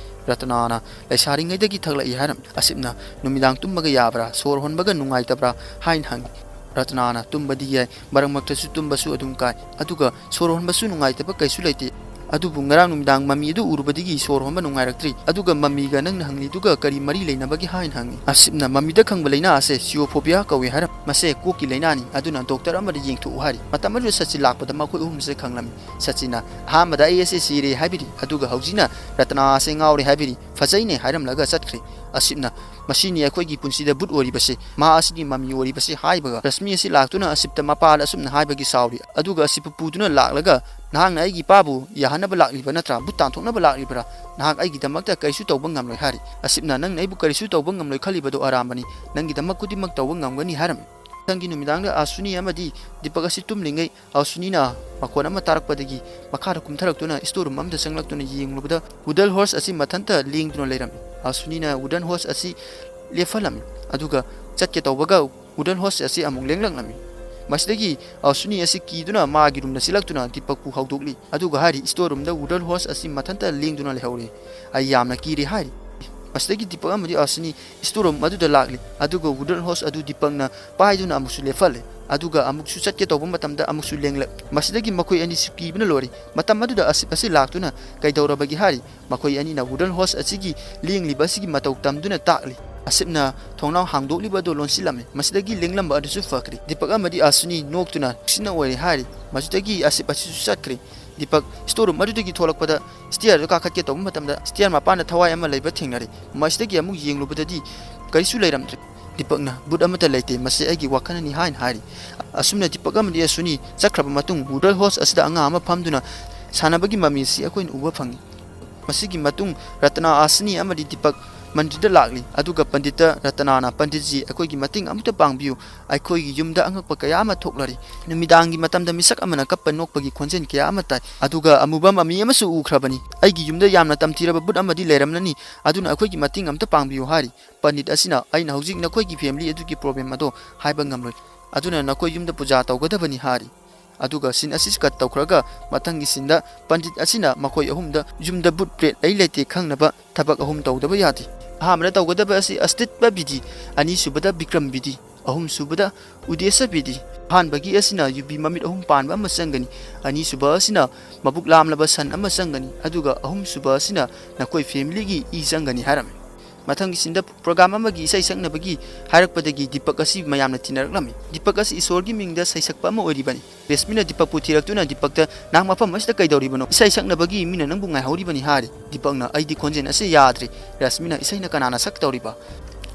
ꯔꯇꯅꯥꯅ, "ꯂꯩꯁꯥꯔꯤꯉꯩꯗꯒꯤ ꯊꯛꯂꯛꯏ" ꯍꯥꯏꯔꯝꯃꯤ꯫ ꯑꯁꯤꯞꯅ, "ꯅꯨꯃꯤꯗꯥꯡ ꯇꯨꯝꯕꯒ ꯌꯥꯕ꯭ꯔꯥ? ꯁꯣꯔ ꯍꯣꯟꯕꯒ ꯅꯨꯡꯉꯥꯏꯇꯕ꯭ꯔꯥ?" ꯍꯥꯏꯅ ꯍꯪꯉꯤ꯫ ꯔꯇꯅꯥꯅ, "ꯇꯨꯝꯕꯗꯤ ꯌꯥꯏ, ꯃꯔꯛ ꯃꯔꯛꯇꯁꯨ ꯇꯨꯝꯕꯁꯨ ꯑꯗꯨꯝ ꯀꯥꯏ, ꯑꯗꯨꯒ ꯁꯣꯔ ꯍꯣꯟꯕꯁꯨ ꯅꯨꯡꯉꯥꯏꯇꯕ ꯀꯩꯁꯨ ꯂꯩꯇꯦ꯫ ꯑꯗꯨꯕꯨ ꯉꯔꯥꯡ ꯅꯨꯃꯤꯗꯥꯡ ꯃꯃꯤ ꯑꯗꯨ ꯎꯔꯨꯕꯗꯒꯤ ꯁꯣꯔ ꯍꯣꯟꯕ ꯅꯨꯡꯉꯥꯏꯔꯛꯇ꯭ꯔꯤ꯫ ꯑꯗꯨꯒ ꯃꯃꯤꯒ ꯅꯪꯅ ꯍꯪꯂꯤꯗꯨꯒ ꯀꯔꯤ ꯃꯔꯤ ꯂꯩꯅꯕꯒꯦ?" ꯍꯥꯏꯅ ꯍꯪꯉꯤ꯫ ꯑꯁꯤꯞꯅ, "ꯃꯃꯤꯗ ꯈꯪꯕ ꯂꯥꯏꯅꯥ ꯑꯁꯦ ꯁꯤꯌꯣꯐꯣꯕꯤꯌꯥ ꯀꯧꯏ ꯍꯥꯏꯔꯝꯃꯤ꯫ ꯃꯁꯦ ꯀꯣꯛꯀꯤ ꯂꯥꯏꯅꯥꯅꯤ, ꯑꯗꯨꯅ ꯗꯣꯛꯇꯔ ꯑꯃꯗ ꯌꯦꯡꯊꯣꯛꯎ" ꯍꯥꯏꯔꯤ꯫ ꯃꯇꯝ ꯑꯗꯨꯗ ꯁꯆꯤꯟ ꯂꯥꯛꯄꯗ ꯃꯈꯣꯏ ꯑꯍꯨꯝꯁꯦ ꯈꯪꯂꯝꯃꯤ꯫ ꯁꯆꯤꯟꯅ, "ꯑꯍꯥꯟꯕꯗ ꯑꯩ ꯑꯁꯦ ꯁꯤꯔꯦ ꯍꯥꯏꯕꯤꯔꯤ, ꯑꯗꯨꯒ ꯍꯧꯖꯤꯛꯅ ꯔꯇꯅꯥ ꯑꯁꯦ ꯉꯥꯎꯔꯦ ꯍꯥꯏꯕꯤꯔꯤ꯫ ꯐꯖꯩꯅꯦ" ꯍꯥꯏꯔꯝꯂꯒ ꯆꯠꯈ꯭ꯔꯦ꯫ ꯑꯁꯤꯞꯅ, "ꯃꯁꯤꯅꯤ ꯑꯩꯈꯣꯏꯒꯤ ꯄꯨꯟꯁꯤꯗ ꯚꯨꯠ ꯑꯣꯏꯔꯤꯕꯁꯦ, ꯃꯍꯥꯛ ꯑꯁꯤꯒꯤ ꯃꯃꯤ ꯑꯣꯏꯔꯤꯕꯁꯦ" ꯍꯥꯏꯕꯒ, ꯔꯁꯃꯤ ꯑꯁꯤ ꯂꯥꯛꯇꯨꯅ ꯑꯁꯤꯞꯇ ꯃꯄꯥꯗ ꯑꯁꯨꯝꯅ ꯍꯥꯏꯕꯒꯤ ꯁꯥꯎꯔꯤ꯫ ꯑꯗꯨꯒ ꯑꯁꯤꯞꯄꯨ ꯄꯨꯗꯨꯅ ꯂꯥꯛꯂꯒ, "ꯅꯍꯥꯛꯅ ꯑꯩꯒꯤ ꯏꯄꯥꯕꯨ ꯌꯥꯍꯟꯅꯕ ꯂꯥꯛꯂꯤꯕ ꯅꯠꯇ꯭ꯔꯥ? ꯚꯨꯠ ꯇꯥꯟꯊꯣꯛꯅꯕ ꯂꯥꯛꯂꯤꯕ꯭ꯔꯥ? ꯅꯍꯥꯛ ꯑꯩꯒꯤꯗꯃꯛꯇ ꯀꯔꯤꯁꯨ ꯇꯧꯕ ꯉꯝꯂꯣꯏ" ꯍꯥꯏꯔꯤ꯫ ꯑꯁꯤꯞꯅ, "ꯅꯪꯅ ꯑꯩꯕꯨ ꯀꯔꯤꯁꯨ ꯇꯧꯕ ꯉꯝꯂꯣꯏ ꯈꯜꯂꯤꯕꯗꯣ ꯑꯔꯥꯟꯕꯅꯤ꯫ ꯅꯪꯒꯤꯗꯃꯛ ꯈꯨꯗꯤꯡꯃꯛ ꯇꯧꯕ ꯉꯝꯒꯅꯤ" ꯍꯥꯏꯔꯝꯃꯤ꯫ ꯃꯊꯪꯒꯤ ꯅꯨꯃꯤꯗꯥꯡꯗ ꯑꯁꯨꯅꯤ ꯑꯃꯗꯤ ꯗꯤꯄꯛ ꯑꯁꯤ ꯇꯨꯝꯂꯤꯉꯩ, ꯑꯁꯨꯅꯤꯅ ꯃꯈꯣꯟ ꯑꯃ ꯇꯥꯔꯛꯄꯗꯒꯤ ꯃꯈꯥꯗ ꯀꯨꯝꯊꯔꯛꯇꯨꯅ ꯏꯁꯇꯣꯔ ꯔꯨꯝ ꯑꯃꯗ ꯆꯪꯂꯛꯇꯨꯅ ꯌꯦꯡꯂꯨꯕꯗ ꯋꯨꯗꯜ ꯍꯣꯔꯁ ꯑꯁꯤ ꯃꯊꯟꯇ ꯂꯦꯡꯗꯨꯅ ꯂꯩꯔꯝꯃꯤ꯫ ꯑꯁꯨꯅꯤꯅ ꯋꯨꯗꯟ ꯍꯣꯔꯁ ꯑꯁꯤ ꯂꯦꯞꯍꯜꯂꯝꯃꯤ, ꯑꯗꯨꯒ ꯆꯠꯀꯦ ꯇꯧꯕꯒ ꯋꯨꯗꯟ ꯍꯣꯔꯁ ꯑꯁꯤ ꯑꯃꯨꯛ ꯂꯦꯡꯂꯛꯂꯝꯃꯤ꯫ ꯃꯁꯤꯗꯒꯤ ꯑꯁꯨꯅꯤ ꯑꯁꯤ ꯀꯤꯗꯨꯅ ꯃꯥꯒꯤ ꯔꯨꯝꯗ ꯆꯦꯜꯂꯛꯇꯨꯅ ꯗꯤꯄꯛꯄꯨ ꯍꯧꯗꯣꯛꯂꯤ, ꯑꯗꯨꯒ ꯍꯥꯏꯔꯤ, "ꯏꯁꯇꯣꯔ ꯔꯨꯝꯗ ꯋꯨꯗꯟ ꯍꯣꯔꯁ ꯑꯁꯤ ꯃꯊꯟꯇ ꯂꯦꯡꯗꯨꯅ ꯂꯩꯍꯧꯔꯦ꯫ ꯑꯩ ꯌꯥꯝꯅ ꯀꯤꯔꯦ" ꯍꯥꯏꯔꯤ꯫ ꯃꯁꯤꯗꯒꯤ ꯗꯤꯄꯛ ꯑꯃꯗꯤ ꯑꯁꯨꯅꯤ ꯏꯁꯇꯣꯔ ꯔꯨꯝ ꯑꯗꯨꯗ ꯂꯥꯛꯂꯤ, ꯑꯗꯨꯒ ꯋꯨꯗꯟ ꯍꯣꯔꯁ ꯑꯗꯨ ꯗꯤꯄꯛꯅ ꯄꯥꯏꯗꯨꯅ ꯑꯃꯨꯛꯁꯨ ꯂꯦꯞꯍꯜꯂꯦ, ꯑꯗꯨꯒ ꯑꯃꯨꯛꯁꯨ ꯆꯠꯀꯦ ꯇꯧꯕ ꯃꯇꯝꯗ ꯑꯃꯨꯛꯁꯨ ꯂꯦꯡꯂꯛ꯫ ꯃꯁꯤꯗꯒꯤ ꯃꯈꯣꯏ ꯑꯅꯤꯁꯤ ꯀꯤꯕꯅ ꯂꯣꯏꯔꯦ꯫ ꯃꯇꯝ ꯑꯗꯨꯗ ꯑꯁꯤꯞ ꯑꯁꯤ ꯂꯥꯛꯇꯨꯅ ꯀꯩꯗꯧꯔꯕꯒꯦ ꯍꯥꯏꯔꯤ꯫ ꯃꯈꯣꯏ ꯑꯅꯤꯅ ꯋꯨꯗꯟ ꯍꯣꯔꯁ ꯑꯁꯤꯒꯤ ꯂꯦꯡꯂꯤꯕ ꯑꯁꯤꯒꯤ ꯃꯇꯧ ꯇꯝꯗꯨꯅ ꯇꯥꯛꯂꯤ꯫ ꯑꯁꯤꯞꯅ ꯊꯣꯡꯅꯥꯎ ꯍꯥꯡꯗꯣꯛꯂꯤꯕ ꯑꯗꯨ ꯂꯣꯟꯁꯤꯜꯂꯝꯃꯤ꯫ ꯃꯁꯤꯗꯒꯤ ꯂꯦꯡꯂꯝꯕ ꯑꯗꯨꯁꯨ ꯐꯈ꯭ꯔꯦ꯫ ꯗꯤꯄꯛ ꯑꯃꯗꯤ ꯑꯁꯨꯅꯤ ꯅꯣꯛꯇꯨꯅ ꯅꯨꯡꯁꯤꯠꯅ ꯑꯣꯏꯔꯦ ꯍꯥꯏꯔꯤ꯫ ꯃꯁꯤꯗꯒꯤ ꯑꯁꯤꯞ ꯑꯁꯤꯁꯨ ꯆꯠꯈ꯭ꯔꯦ꯫ ꯗꯤꯄꯛ ꯏꯁꯇꯣꯔ ꯔꯨꯝ ꯑꯗꯨꯗꯒꯤ ꯊꯣꯛꯂꯛꯄꯗ ꯁ꯭ꯇꯤꯌꯔꯗꯨ ꯀꯥꯈꯠꯀꯦ ꯇꯧꯕ ꯃꯇꯝꯗ ꯁ꯭ꯇꯤꯌꯔ ꯃꯄꯥꯟꯗ ꯊꯋꯥꯏ ꯑꯃ ꯂꯩꯕ ꯊꯦꯡꯅꯔꯦ꯫ ꯃꯁꯤꯗꯒꯤ ꯑꯃꯨꯛ ꯌꯦꯡꯂꯨꯕꯗꯗꯤ ꯀꯔꯤꯁꯨ ꯂꯩꯔꯝꯗ꯭ꯔꯦ꯫ ꯗꯤꯄꯛꯅ, "ꯚꯨꯠ ꯑꯃꯠꯇ ꯂꯩꯇꯦ, ꯃꯁꯤ ꯑꯩꯒꯤ ꯋꯥꯈꯜꯅꯤ" ꯍꯥꯏꯅ ꯍꯥꯏꯔꯤ꯫ ꯑꯁꯨꯝꯅ ꯗꯤꯄꯛ ꯑꯃꯗꯤ ꯑꯁꯨꯅꯤ ꯆꯠꯈ꯭ꯔꯕ ꯃꯇꯨꯡ ꯋꯨꯗꯟ ꯍꯣꯔꯁ ꯑꯁꯤꯗ ꯑꯉꯥꯡ ꯑꯃ ꯐꯝꯗꯨꯅ ꯁꯥꯟꯅꯕꯒꯤ ꯃꯃꯤ ꯑꯁꯤ ꯑꯩꯈꯣꯏꯅ ꯎꯕ ꯐꯪꯉꯤ꯫ ꯃꯁꯤꯒꯤ ꯃꯇꯨꯡ ꯔꯇꯅꯥ, ꯑꯁꯨꯅꯤ ꯑꯃꯗꯤ ꯗꯤꯄꯛ ꯃꯟꯗꯤꯔꯗ ꯂꯥꯛꯂꯤ꯫ ꯑꯗꯨꯒ ꯄꯟꯗꯤꯠꯇ ꯔꯇꯅꯥꯅ, "ꯄꯟꯗꯤꯠꯖꯤ, ꯑꯩꯈꯣꯏꯒꯤ ꯃꯇꯦꯡ ꯑꯃꯨꯛꯇ ꯄꯥꯡꯕꯤꯌꯨ, ꯑꯩꯈꯣꯏꯒꯤ ꯌꯨꯝꯗ ꯑꯉꯛꯄ ꯀꯌꯥ ꯑꯃ ꯊꯣꯛꯂꯔꯤ꯫ ꯅꯨꯃꯤꯗꯥꯡꯒꯤ ꯃꯇꯝꯗ ꯃꯤꯁꯛ ꯑꯃꯅ ꯀꯞꯄ ꯅꯣꯛꯄꯒꯤ ꯈꯣꯟꯖꯦꯜ ꯀꯌꯥ ꯑꯃ ꯇꯥꯏ, ꯑꯗꯨꯒ ꯑꯃꯨꯕ ꯃꯃꯤ ꯑꯃꯁꯨ ꯎꯈ꯭ꯔꯕꯅꯤ꯫ ꯑꯩꯒꯤ ꯌꯨꯝꯗ ꯌꯥꯝꯅ ꯇꯝꯊꯤꯔꯕ ꯕꯨꯠ ꯑꯃꯗꯤ ꯂꯩꯔꯝꯂꯅꯤ, ꯑꯗꯨꯅ ꯑꯩꯈꯣꯏꯒꯤ ꯃꯇꯦꯡ ꯑꯃꯨꯛꯇ ꯄꯥꯡꯕꯤꯌꯨ" ꯍꯥꯏꯔꯤ꯫ ꯄꯟꯗꯤꯠ ꯑꯁꯤꯅ, "ꯑꯩꯅ ꯍꯧꯖꯤꯛ ꯅꯈꯣꯏꯒꯤ ꯐꯦꯃꯤꯂꯤ ꯑꯗꯨꯒꯤ ꯄ꯭ꯔꯣꯕ꯭ꯂꯦꯝ ꯑꯗꯣ ꯍꯥꯏꯕ ꯉꯝꯂꯣꯏ, ꯑꯗꯨꯅ ꯅꯈꯣꯏ ꯌꯨꯝꯗ ꯄꯨꯖꯥ ꯇꯧꯒꯗꯕꯅꯤ" ꯍꯥꯏꯔꯤ꯫ ꯑꯗꯨꯒ ꯁꯤꯟ ꯑꯁꯤ ꯀꯠ ꯇꯧꯈ꯭ꯔꯒ ꯃꯊꯪꯒꯤ ꯁꯤꯟꯗ ꯄꯟꯗꯤꯠ ꯑꯁꯤꯅ ꯃꯈꯣꯏ ꯑꯍꯨꯝꯗ ꯌꯨꯝꯗ ꯕꯨꯠ ꯄ꯭ꯔꯦꯠ ꯂꯩ ꯂꯩꯇꯦ ꯈꯪꯅꯕ ꯊꯕꯛ ꯑꯍꯨꯝ ꯇꯧꯗꯕ ꯌꯥꯗꯦ꯫ ꯑꯍꯥꯟꯕꯗ ꯇꯧꯒꯗꯕ ꯑꯁꯤ ꯑꯁꯇꯤꯠꯄ ꯕꯤꯙꯤ, ꯑꯅꯤꯁꯨꯕꯗ ꯕꯤꯀ꯭ꯔꯝ ꯕꯤꯙꯤ, ꯑꯍꯨꯝꯁꯨꯕꯗ ꯎꯗꯦꯁ ꯕꯤꯙꯤ꯫ ꯑꯍꯥꯟꯕꯒꯤ ꯑꯁꯤꯅ ꯌꯨꯕꯤ ꯃꯃꯤꯠ ꯑꯍꯨꯝ ꯄꯥꯟꯕ ꯑꯃ ꯆꯪꯒꯅꯤ, ꯑꯅꯤꯁꯨꯕ ꯑꯁꯤꯅ ꯃꯕꯨꯛ ꯂꯥꯝꯂꯕ ꯁꯟ ꯑꯃ ꯆꯪꯒꯅꯤ, ꯑꯗꯨꯒ ꯑꯍꯨꯝꯁꯨꯕ ꯑꯁꯤꯅ ꯅꯈꯣꯏ ꯐꯦꯃꯤꯂꯤꯒꯤ ꯏ ꯆꯪꯒꯅꯤ ꯍꯥꯏꯔꯝꯃꯤ꯫ ꯃꯊꯪꯒꯤ ꯁꯤꯟꯗ ꯄ꯭ꯔꯣꯒ꯭ꯔꯥꯝ ꯑꯃꯒꯤ ꯏꯁꯩ ꯁꯛꯅꯕꯒꯤ ꯍꯥꯏꯔꯛꯄꯗꯒꯤ ꯗꯤꯄꯛ ꯑꯁꯤ ꯃꯌꯥꯝꯅ ꯊꯤꯅꯔꯛꯂꯝꯃꯤ꯫ ꯗꯤꯄꯛ ꯑꯁꯤ ꯏꯁꯣꯔꯒꯤ ꯃꯤꯡꯗ ꯁꯩꯁꯛꯄ ꯑꯃ ꯑꯣꯏꯔꯤꯕꯅꯤ꯫ ꯔꯦꯁꯃꯤꯅ ꯗꯤꯄꯛꯄꯨ ꯊꯤꯔꯛꯇꯨꯅ ꯗꯤꯄꯛꯇ, "ꯅꯍꯥꯛ ꯃꯐꯝ ꯑꯁꯤꯗ ꯀꯩꯗꯧꯔꯤꯕꯅꯣ? ꯏꯁꯩ ꯁꯛꯅꯕꯒꯤ ꯃꯤꯅ ꯅꯪꯕꯨ ꯉꯥꯏꯍꯧꯔꯤꯕꯅꯤ" ꯍꯥꯏꯔꯤ꯫ ꯗꯤꯄꯛꯅ, "ꯑꯩꯗꯤ ꯈꯣꯟꯖꯦꯜ ꯑꯁꯤ ꯌꯥꯗ꯭ꯔꯦ, ꯔꯦꯁꯃꯤꯅ ꯏꯁꯩꯅ ꯀꯅꯥꯅ ꯁꯛꯇꯧꯔꯤꯕ?"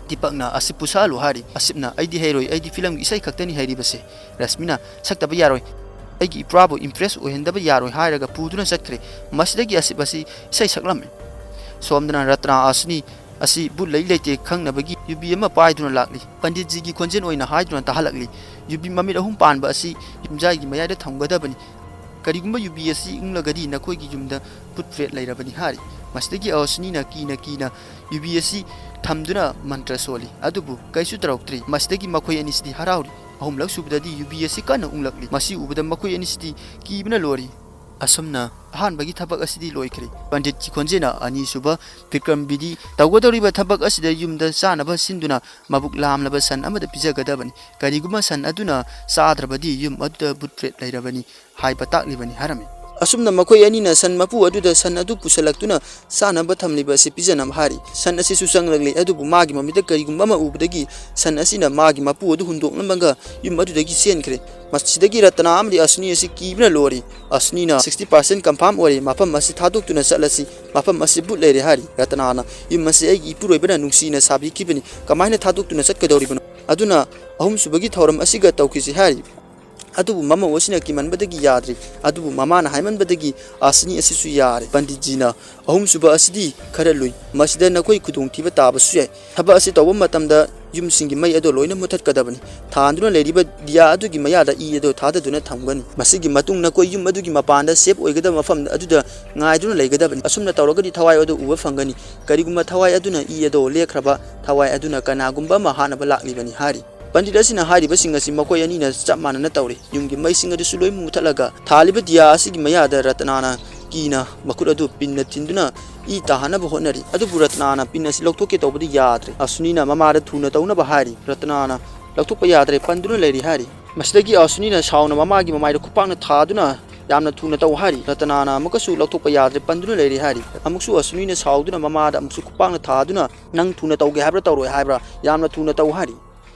ꯗꯤꯄꯛꯅ, "ꯑꯁꯤꯞꯄꯨ ꯁꯛꯍꯜꯂꯨ" ꯍꯥꯏꯔꯤ꯫ ꯑꯁꯤꯞꯅ, "ꯑꯩꯗꯤ ꯍꯩꯔꯣꯏ, ꯑꯩꯗꯤ ꯐꯤꯂꯝꯒꯤ ꯏꯁꯩ ꯈꯛꯇꯅꯤ ꯍꯩꯔꯤꯕꯁꯦ"꯫ ꯔꯦꯁꯃꯤꯅ, "ꯁꯛꯇꯕ ꯌꯥꯔꯣꯏ, ꯑꯩꯒꯤ ꯏꯄ꯭ꯋꯥꯕꯨ ꯏꯝꯄ꯭ꯔꯦꯁ ꯑꯣꯏꯍꯟꯗꯕ ꯌꯥꯔꯣꯏ" ꯍꯥꯏꯔꯒ ꯄꯨꯗꯨꯅ ꯆꯠꯈ꯭ꯔꯦ꯫ ꯃꯁꯤꯗꯒꯤ ꯑꯁꯤꯞ ꯑꯁꯤ ꯏꯁꯩ ꯁꯛꯂꯝꯃꯤ꯫ ꯁꯣꯝꯗꯅ ꯔꯇꯅꯥ ꯑꯁꯅꯤ ꯑꯁꯤ ꯕꯨꯠ ꯂꯩ ꯂꯩꯇꯦ ꯈꯪꯅꯕꯒꯤ ꯌꯨꯕꯤ ꯑꯃ ꯄꯥꯏꯗꯨꯅ ꯂꯥꯛꯂꯤ꯫ ꯄꯟꯗꯤꯠꯖꯤꯒꯤ ꯈꯣꯟꯖꯦꯜ ꯑꯣꯏꯅ ꯍꯥꯏꯗꯨꯅ ꯇꯥꯍꯜꯂꯛꯂꯤ꯫ ꯌꯨꯕꯤ ꯃꯃꯤꯠ ꯑꯍꯨꯝ ꯄꯥꯟꯕ ꯑꯁꯤ ꯌꯨꯝꯖꯥꯏꯒꯤ ꯃꯌꯥꯏꯗ ꯊꯝꯒꯗꯕꯅꯤ꯫ "ꯀꯔꯤꯒꯨꯝꯕ ꯌꯨꯕꯤ ꯑꯁꯤ ꯎꯪꯂꯒꯗꯤ ꯅꯈꯣꯏꯒꯤ ꯌꯨꯝꯗ ꯕꯨꯠ ꯄ꯭ꯔꯦꯠ ꯂꯩꯔꯕꯅꯤ" ꯍꯥꯏꯔꯤ꯫ ꯃꯁꯤꯗꯒꯤ ꯑꯁꯅꯤꯅ ꯀꯤꯅ ꯀꯤꯅ ꯌꯨꯕꯤ ꯑꯁꯤ ꯊꯝꯗꯨꯅ ꯃꯟꯇ꯭ꯔ ꯁꯣꯜꯂꯤ꯫ ꯑꯗꯨꯕꯨ ꯀꯩꯁꯨ ꯇꯧꯔꯛꯇ꯭ꯔꯤ꯫ ꯃꯁꯤꯗꯒꯤ ꯃꯈꯣꯏ ꯑꯅꯤꯁꯤꯗꯤ ꯍꯔꯥꯎꯔꯤ꯫ ꯑꯍꯨꯝꯂꯛ ꯁꯨꯕꯗꯗꯤ ꯌꯨꯕꯤ ꯑꯁꯤ ꯀꯟꯅ ꯎꯪꯂꯛꯂꯤ꯫ ꯃꯁꯤ ꯎꯕꯗ ꯃꯈꯣꯏ ꯑꯅꯤꯁꯤꯗꯤ ꯀꯤꯕꯅ ꯂꯣꯏꯔꯤ꯫ ꯑꯁꯨꯝꯅ ꯑꯍꯥꯟꯕꯒꯤ ꯊꯕꯛ ꯑꯁꯤꯗꯤ ꯂꯣꯏꯈ꯭ꯔꯦ꯫ ꯄꯟꯗꯤꯠꯀꯤ ꯈꯣꯟꯖꯦꯜꯅ ꯑꯅꯤꯁꯨꯕ ꯕꯤꯀ꯭ꯔꯝ ꯕꯤꯗꯤ ꯇꯧꯒꯗꯧꯔꯤꯕ ꯊꯕꯛ ꯑꯁꯤꯗ ꯌꯨꯝꯗ ꯆꯥꯅꯕ ꯁꯤꯟꯗꯨꯅ ꯃꯕꯨꯛ ꯂꯥꯝꯂꯕ ꯁꯟ ꯑꯃꯗ ꯄꯤꯖꯒꯗꯕꯅꯤ꯫ ꯀꯔꯤꯒꯨꯝꯕ ꯁꯟ ꯑꯗꯨꯅ ꯆꯥꯗ꯭ꯔꯕꯗꯤ ꯌꯨꯝ ꯑꯗꯨꯗ ꯕꯨꯠ ꯄ꯭ꯔꯦꯠ ꯂꯩꯔꯕꯅꯤ ꯍꯥꯏꯕ ꯇꯥꯛꯂꯤꯕꯅꯤ ꯍꯥꯏꯔꯝꯃꯤ꯫ ꯑꯁꯨꯝꯅ ꯃꯈꯣꯏ ꯑꯅꯤꯅ ꯁꯟ ꯃꯄꯨ ꯑꯗꯨꯗ ꯁꯟ ꯑꯗꯨ ꯄꯨꯁꯜꯂꯛꯇꯨꯅ ꯆꯥꯅꯕ ꯊꯝꯂꯤꯕ ꯑꯁꯤ ꯄꯤꯖꯅꯕ ꯍꯥꯏꯔꯤ꯫ ꯁꯟ ꯑꯁꯤꯁꯨ ꯆꯪꯂꯛꯂꯦ, ꯑꯗꯨꯕꯨ ꯃꯥꯒꯤ ꯃꯃꯤꯠꯇ ꯀꯔꯤꯒꯨꯝꯕ ꯑꯃ ꯎꯕꯗꯒꯤ ꯁꯟ ꯑꯁꯤꯅ ꯃꯥꯒꯤ ꯃꯄꯨ ꯑꯗꯨ ꯍꯨꯟꯗꯣꯛꯂꯝꯃꯒ ꯌꯨꯝ ꯑꯗꯨꯗꯒꯤ ꯆꯦꯟꯈ꯭ꯔꯦ꯫ ꯃꯁꯤꯗꯒꯤ ꯔꯇꯅꯥ ꯑꯃꯗꯤ ꯑꯁꯅꯤ ꯑꯁꯤ ꯀꯤꯕꯅ ꯂꯣꯏꯔꯤ꯫ ꯑꯁꯅꯤꯅ "ꯁꯤꯛꯁꯇꯤ ꯄꯥꯔꯁꯦꯟ ꯀꯟꯐꯥꯔꯝ ꯑꯣꯏꯔꯦ, ꯃꯐꯝ ꯑꯁꯤ ꯊꯥꯗꯣꯛꯇꯨꯅ ꯆꯠꯂꯁꯤ, ꯃꯐꯝ ꯑꯁꯤ ꯕꯨꯠ ꯂꯩꯔꯦ" ꯍꯥꯏꯔꯤ꯫ ꯔꯇꯅꯥꯅ, "ꯌꯨꯝ ꯑꯁꯤ ꯑꯩꯒꯤ ꯏꯄꯨꯔꯣꯏꯕꯅ ꯅꯨꯡꯁꯤꯅ ꯁꯥꯕꯤꯈꯤꯕꯅꯤ, ꯀꯃꯥꯏꯅ ꯊꯥꯗꯣꯛꯇꯨꯅ ꯆꯠꯀꯗꯧꯔꯤꯕꯅꯣ?" ꯑꯗꯨꯅ ꯑꯍꯨꯝꯁꯨꯕꯒꯤ ꯊꯧꯔꯝ ꯑꯁꯤꯒ ꯇꯧꯈꯤꯁꯤ ꯍꯥꯏꯔꯤ꯫ ꯑꯗꯨꯕꯨ ꯃꯃꯧ ꯑꯁꯤꯅ ꯀꯤꯃꯟꯕꯗꯒꯤ ꯌꯥꯗ꯭ꯔꯤ꯫ ꯑꯗꯨꯕꯨ ꯃꯃꯥꯅ ꯍꯥꯏꯃꯟꯕꯗꯒꯤ ꯑꯁꯅꯤ ꯑꯁꯤꯁꯨ ꯌꯥꯔꯦ꯫ ꯄꯟꯗꯤꯠꯖꯤꯅ, "ꯑꯍꯨꯝꯁꯨꯕ ꯑꯁꯤꯗꯤ ꯈꯔ ꯂꯨꯏ꯫ ꯃꯁꯤꯗ ꯅꯈꯣꯏ ꯈꯨꯗꯣꯡꯊꯤꯕ ꯇꯥꯕꯁꯨ ꯌꯥꯏ꯫ ꯊꯕꯛ ꯑꯁꯤ ꯇꯧꯕ ꯃꯇꯝꯗ ꯌꯨꯝꯁꯤꯡꯒꯤ ꯃꯩ ꯑꯗꯣ ꯂꯣꯏꯅ ꯃꯨꯊꯠꯀꯗꯕꯅꯤ꯫ ꯊꯥꯟꯗꯨꯅ ꯂꯩꯔꯤꯕ ꯗꯤꯌꯥ ꯑꯗꯨꯒꯤ ꯃꯌꯥꯗ ꯏ ꯑꯗꯣ ꯊꯥꯗꯗꯨꯅ ꯊꯝꯒꯅꯤ꯫ ꯃꯁꯤꯒꯤ ꯃꯇꯨꯡ ꯅꯈꯣꯏ ꯌꯨꯝ ꯑꯗꯨꯒꯤ ꯃꯄꯥꯟꯗ ꯁꯦꯐ ꯑꯣꯏꯒꯗꯕ ꯃꯐꯝ ꯑꯗꯨꯗ ꯉꯥꯏꯗꯨꯅ ꯂꯩꯒꯗꯕꯅꯤ꯫ ꯑꯁꯨꯝꯅ ꯇꯧꯔꯒꯗꯤ ꯊꯋꯥꯏ ꯑꯗꯨ ꯎꯕ ꯐꯪꯒꯅꯤ꯫ ꯀꯔꯤꯒꯨꯝꯕ ꯊꯋꯥꯏ ꯑꯗꯨꯅ ꯏ ꯑꯗꯣ ꯂꯦꯛꯈ꯭ꯔꯕ, ꯊꯋꯥꯏ ꯑꯗꯨꯅ ꯀꯅꯥꯒꯨꯝꯕ ꯑꯃ ꯍꯥꯠꯅꯕ ꯂꯥꯛꯂꯤꯕꯅꯤ" ꯍꯥꯏꯔꯤ꯫ ꯄꯟꯗꯤꯠ ꯑꯁꯤꯅ ꯍꯥꯏꯔꯤꯕꯁꯤꯡ ꯑꯁꯤ ꯃꯈꯣꯏ ꯑꯅꯤꯅ ꯆꯞ ꯃꯥꯟꯅꯅ ꯇꯧꯔꯤ꯫ ꯌꯨꯝꯒꯤ ꯃꯩꯁꯤꯡ ꯑꯗꯨꯁꯨ ꯂꯣꯏ ꯃꯨꯊꯠꯂꯒ ꯊꯥꯜꯂꯤꯕ ꯗꯤꯌꯥ ꯑꯁꯤꯒꯤ ꯃꯌꯥꯗ ꯔꯇꯅꯥꯅ ꯀꯤꯅ ꯃꯈꯨꯠ ꯑꯗꯨ ꯄꯤꯟꯅ ꯊꯤꯟꯗꯨꯅ ꯏ ꯇꯥꯍꯟꯅꯕ ꯍꯣꯠꯅꯔꯤ꯫ ꯑꯗꯨꯕꯨ ꯔꯇꯅꯥꯅ ꯄꯤꯟ ꯑꯁꯤ ꯂꯧꯊꯣꯛꯀꯦ ꯇꯧꯕꯗꯤ ꯌꯥꯗ꯭ꯔꯦ꯫ ꯑꯁꯨꯅꯤꯅ ꯃꯃꯥꯗ ꯊꯨꯅ ꯇꯧꯅꯕ ꯍꯥꯏꯔꯤ꯫ ꯔꯇꯅꯥꯅ ꯂꯧꯊꯣꯛꯄ ꯌꯥꯗ꯭ꯔꯦ, ꯄꯟꯗꯨꯅ ꯂꯩꯔꯤ ꯍꯥꯏꯔꯤ꯫ ꯃꯁꯤꯗꯒꯤ ꯑꯁꯨꯅꯤꯅ ꯁꯥꯎꯅ ꯃꯃꯥꯒꯤ ꯃꯃꯥꯏꯗ ꯈꯨꯄꯥꯛꯅ ꯊꯥꯗꯨꯅ ꯌꯥꯝꯅ ꯊꯨꯅ ꯇꯧ ꯍꯥꯏꯔꯤ꯫ ꯔꯇꯅꯥꯅ ꯑꯃꯨꯛꯀꯁꯨ ꯂꯧꯊꯣꯛꯄ ꯌꯥꯗ꯭ꯔꯦ, ꯄꯟꯗꯨꯅ ꯂꯩꯔꯤ ꯍꯥꯏꯔꯤ꯫ ꯑꯃꯨꯛꯁꯨ ꯑꯁꯨꯅꯤꯅ ꯁꯥꯎꯗꯨꯅ ꯃꯃꯥꯗ ꯑꯃꯨꯛꯁꯨ ꯈꯨꯄꯥꯛꯅ ꯊꯥꯗꯨꯅ, "ꯅꯪ ꯊꯨꯅ ꯇꯧꯒꯦ ꯍꯥꯏꯕ꯭ꯔꯥ ꯇꯧꯔꯣꯏ ꯍꯥꯏꯕ꯭ꯔꯥ? ꯌꯥꯝꯅ ꯊꯨꯅ ꯇꯧ" ꯍꯥꯏꯔꯤ꯫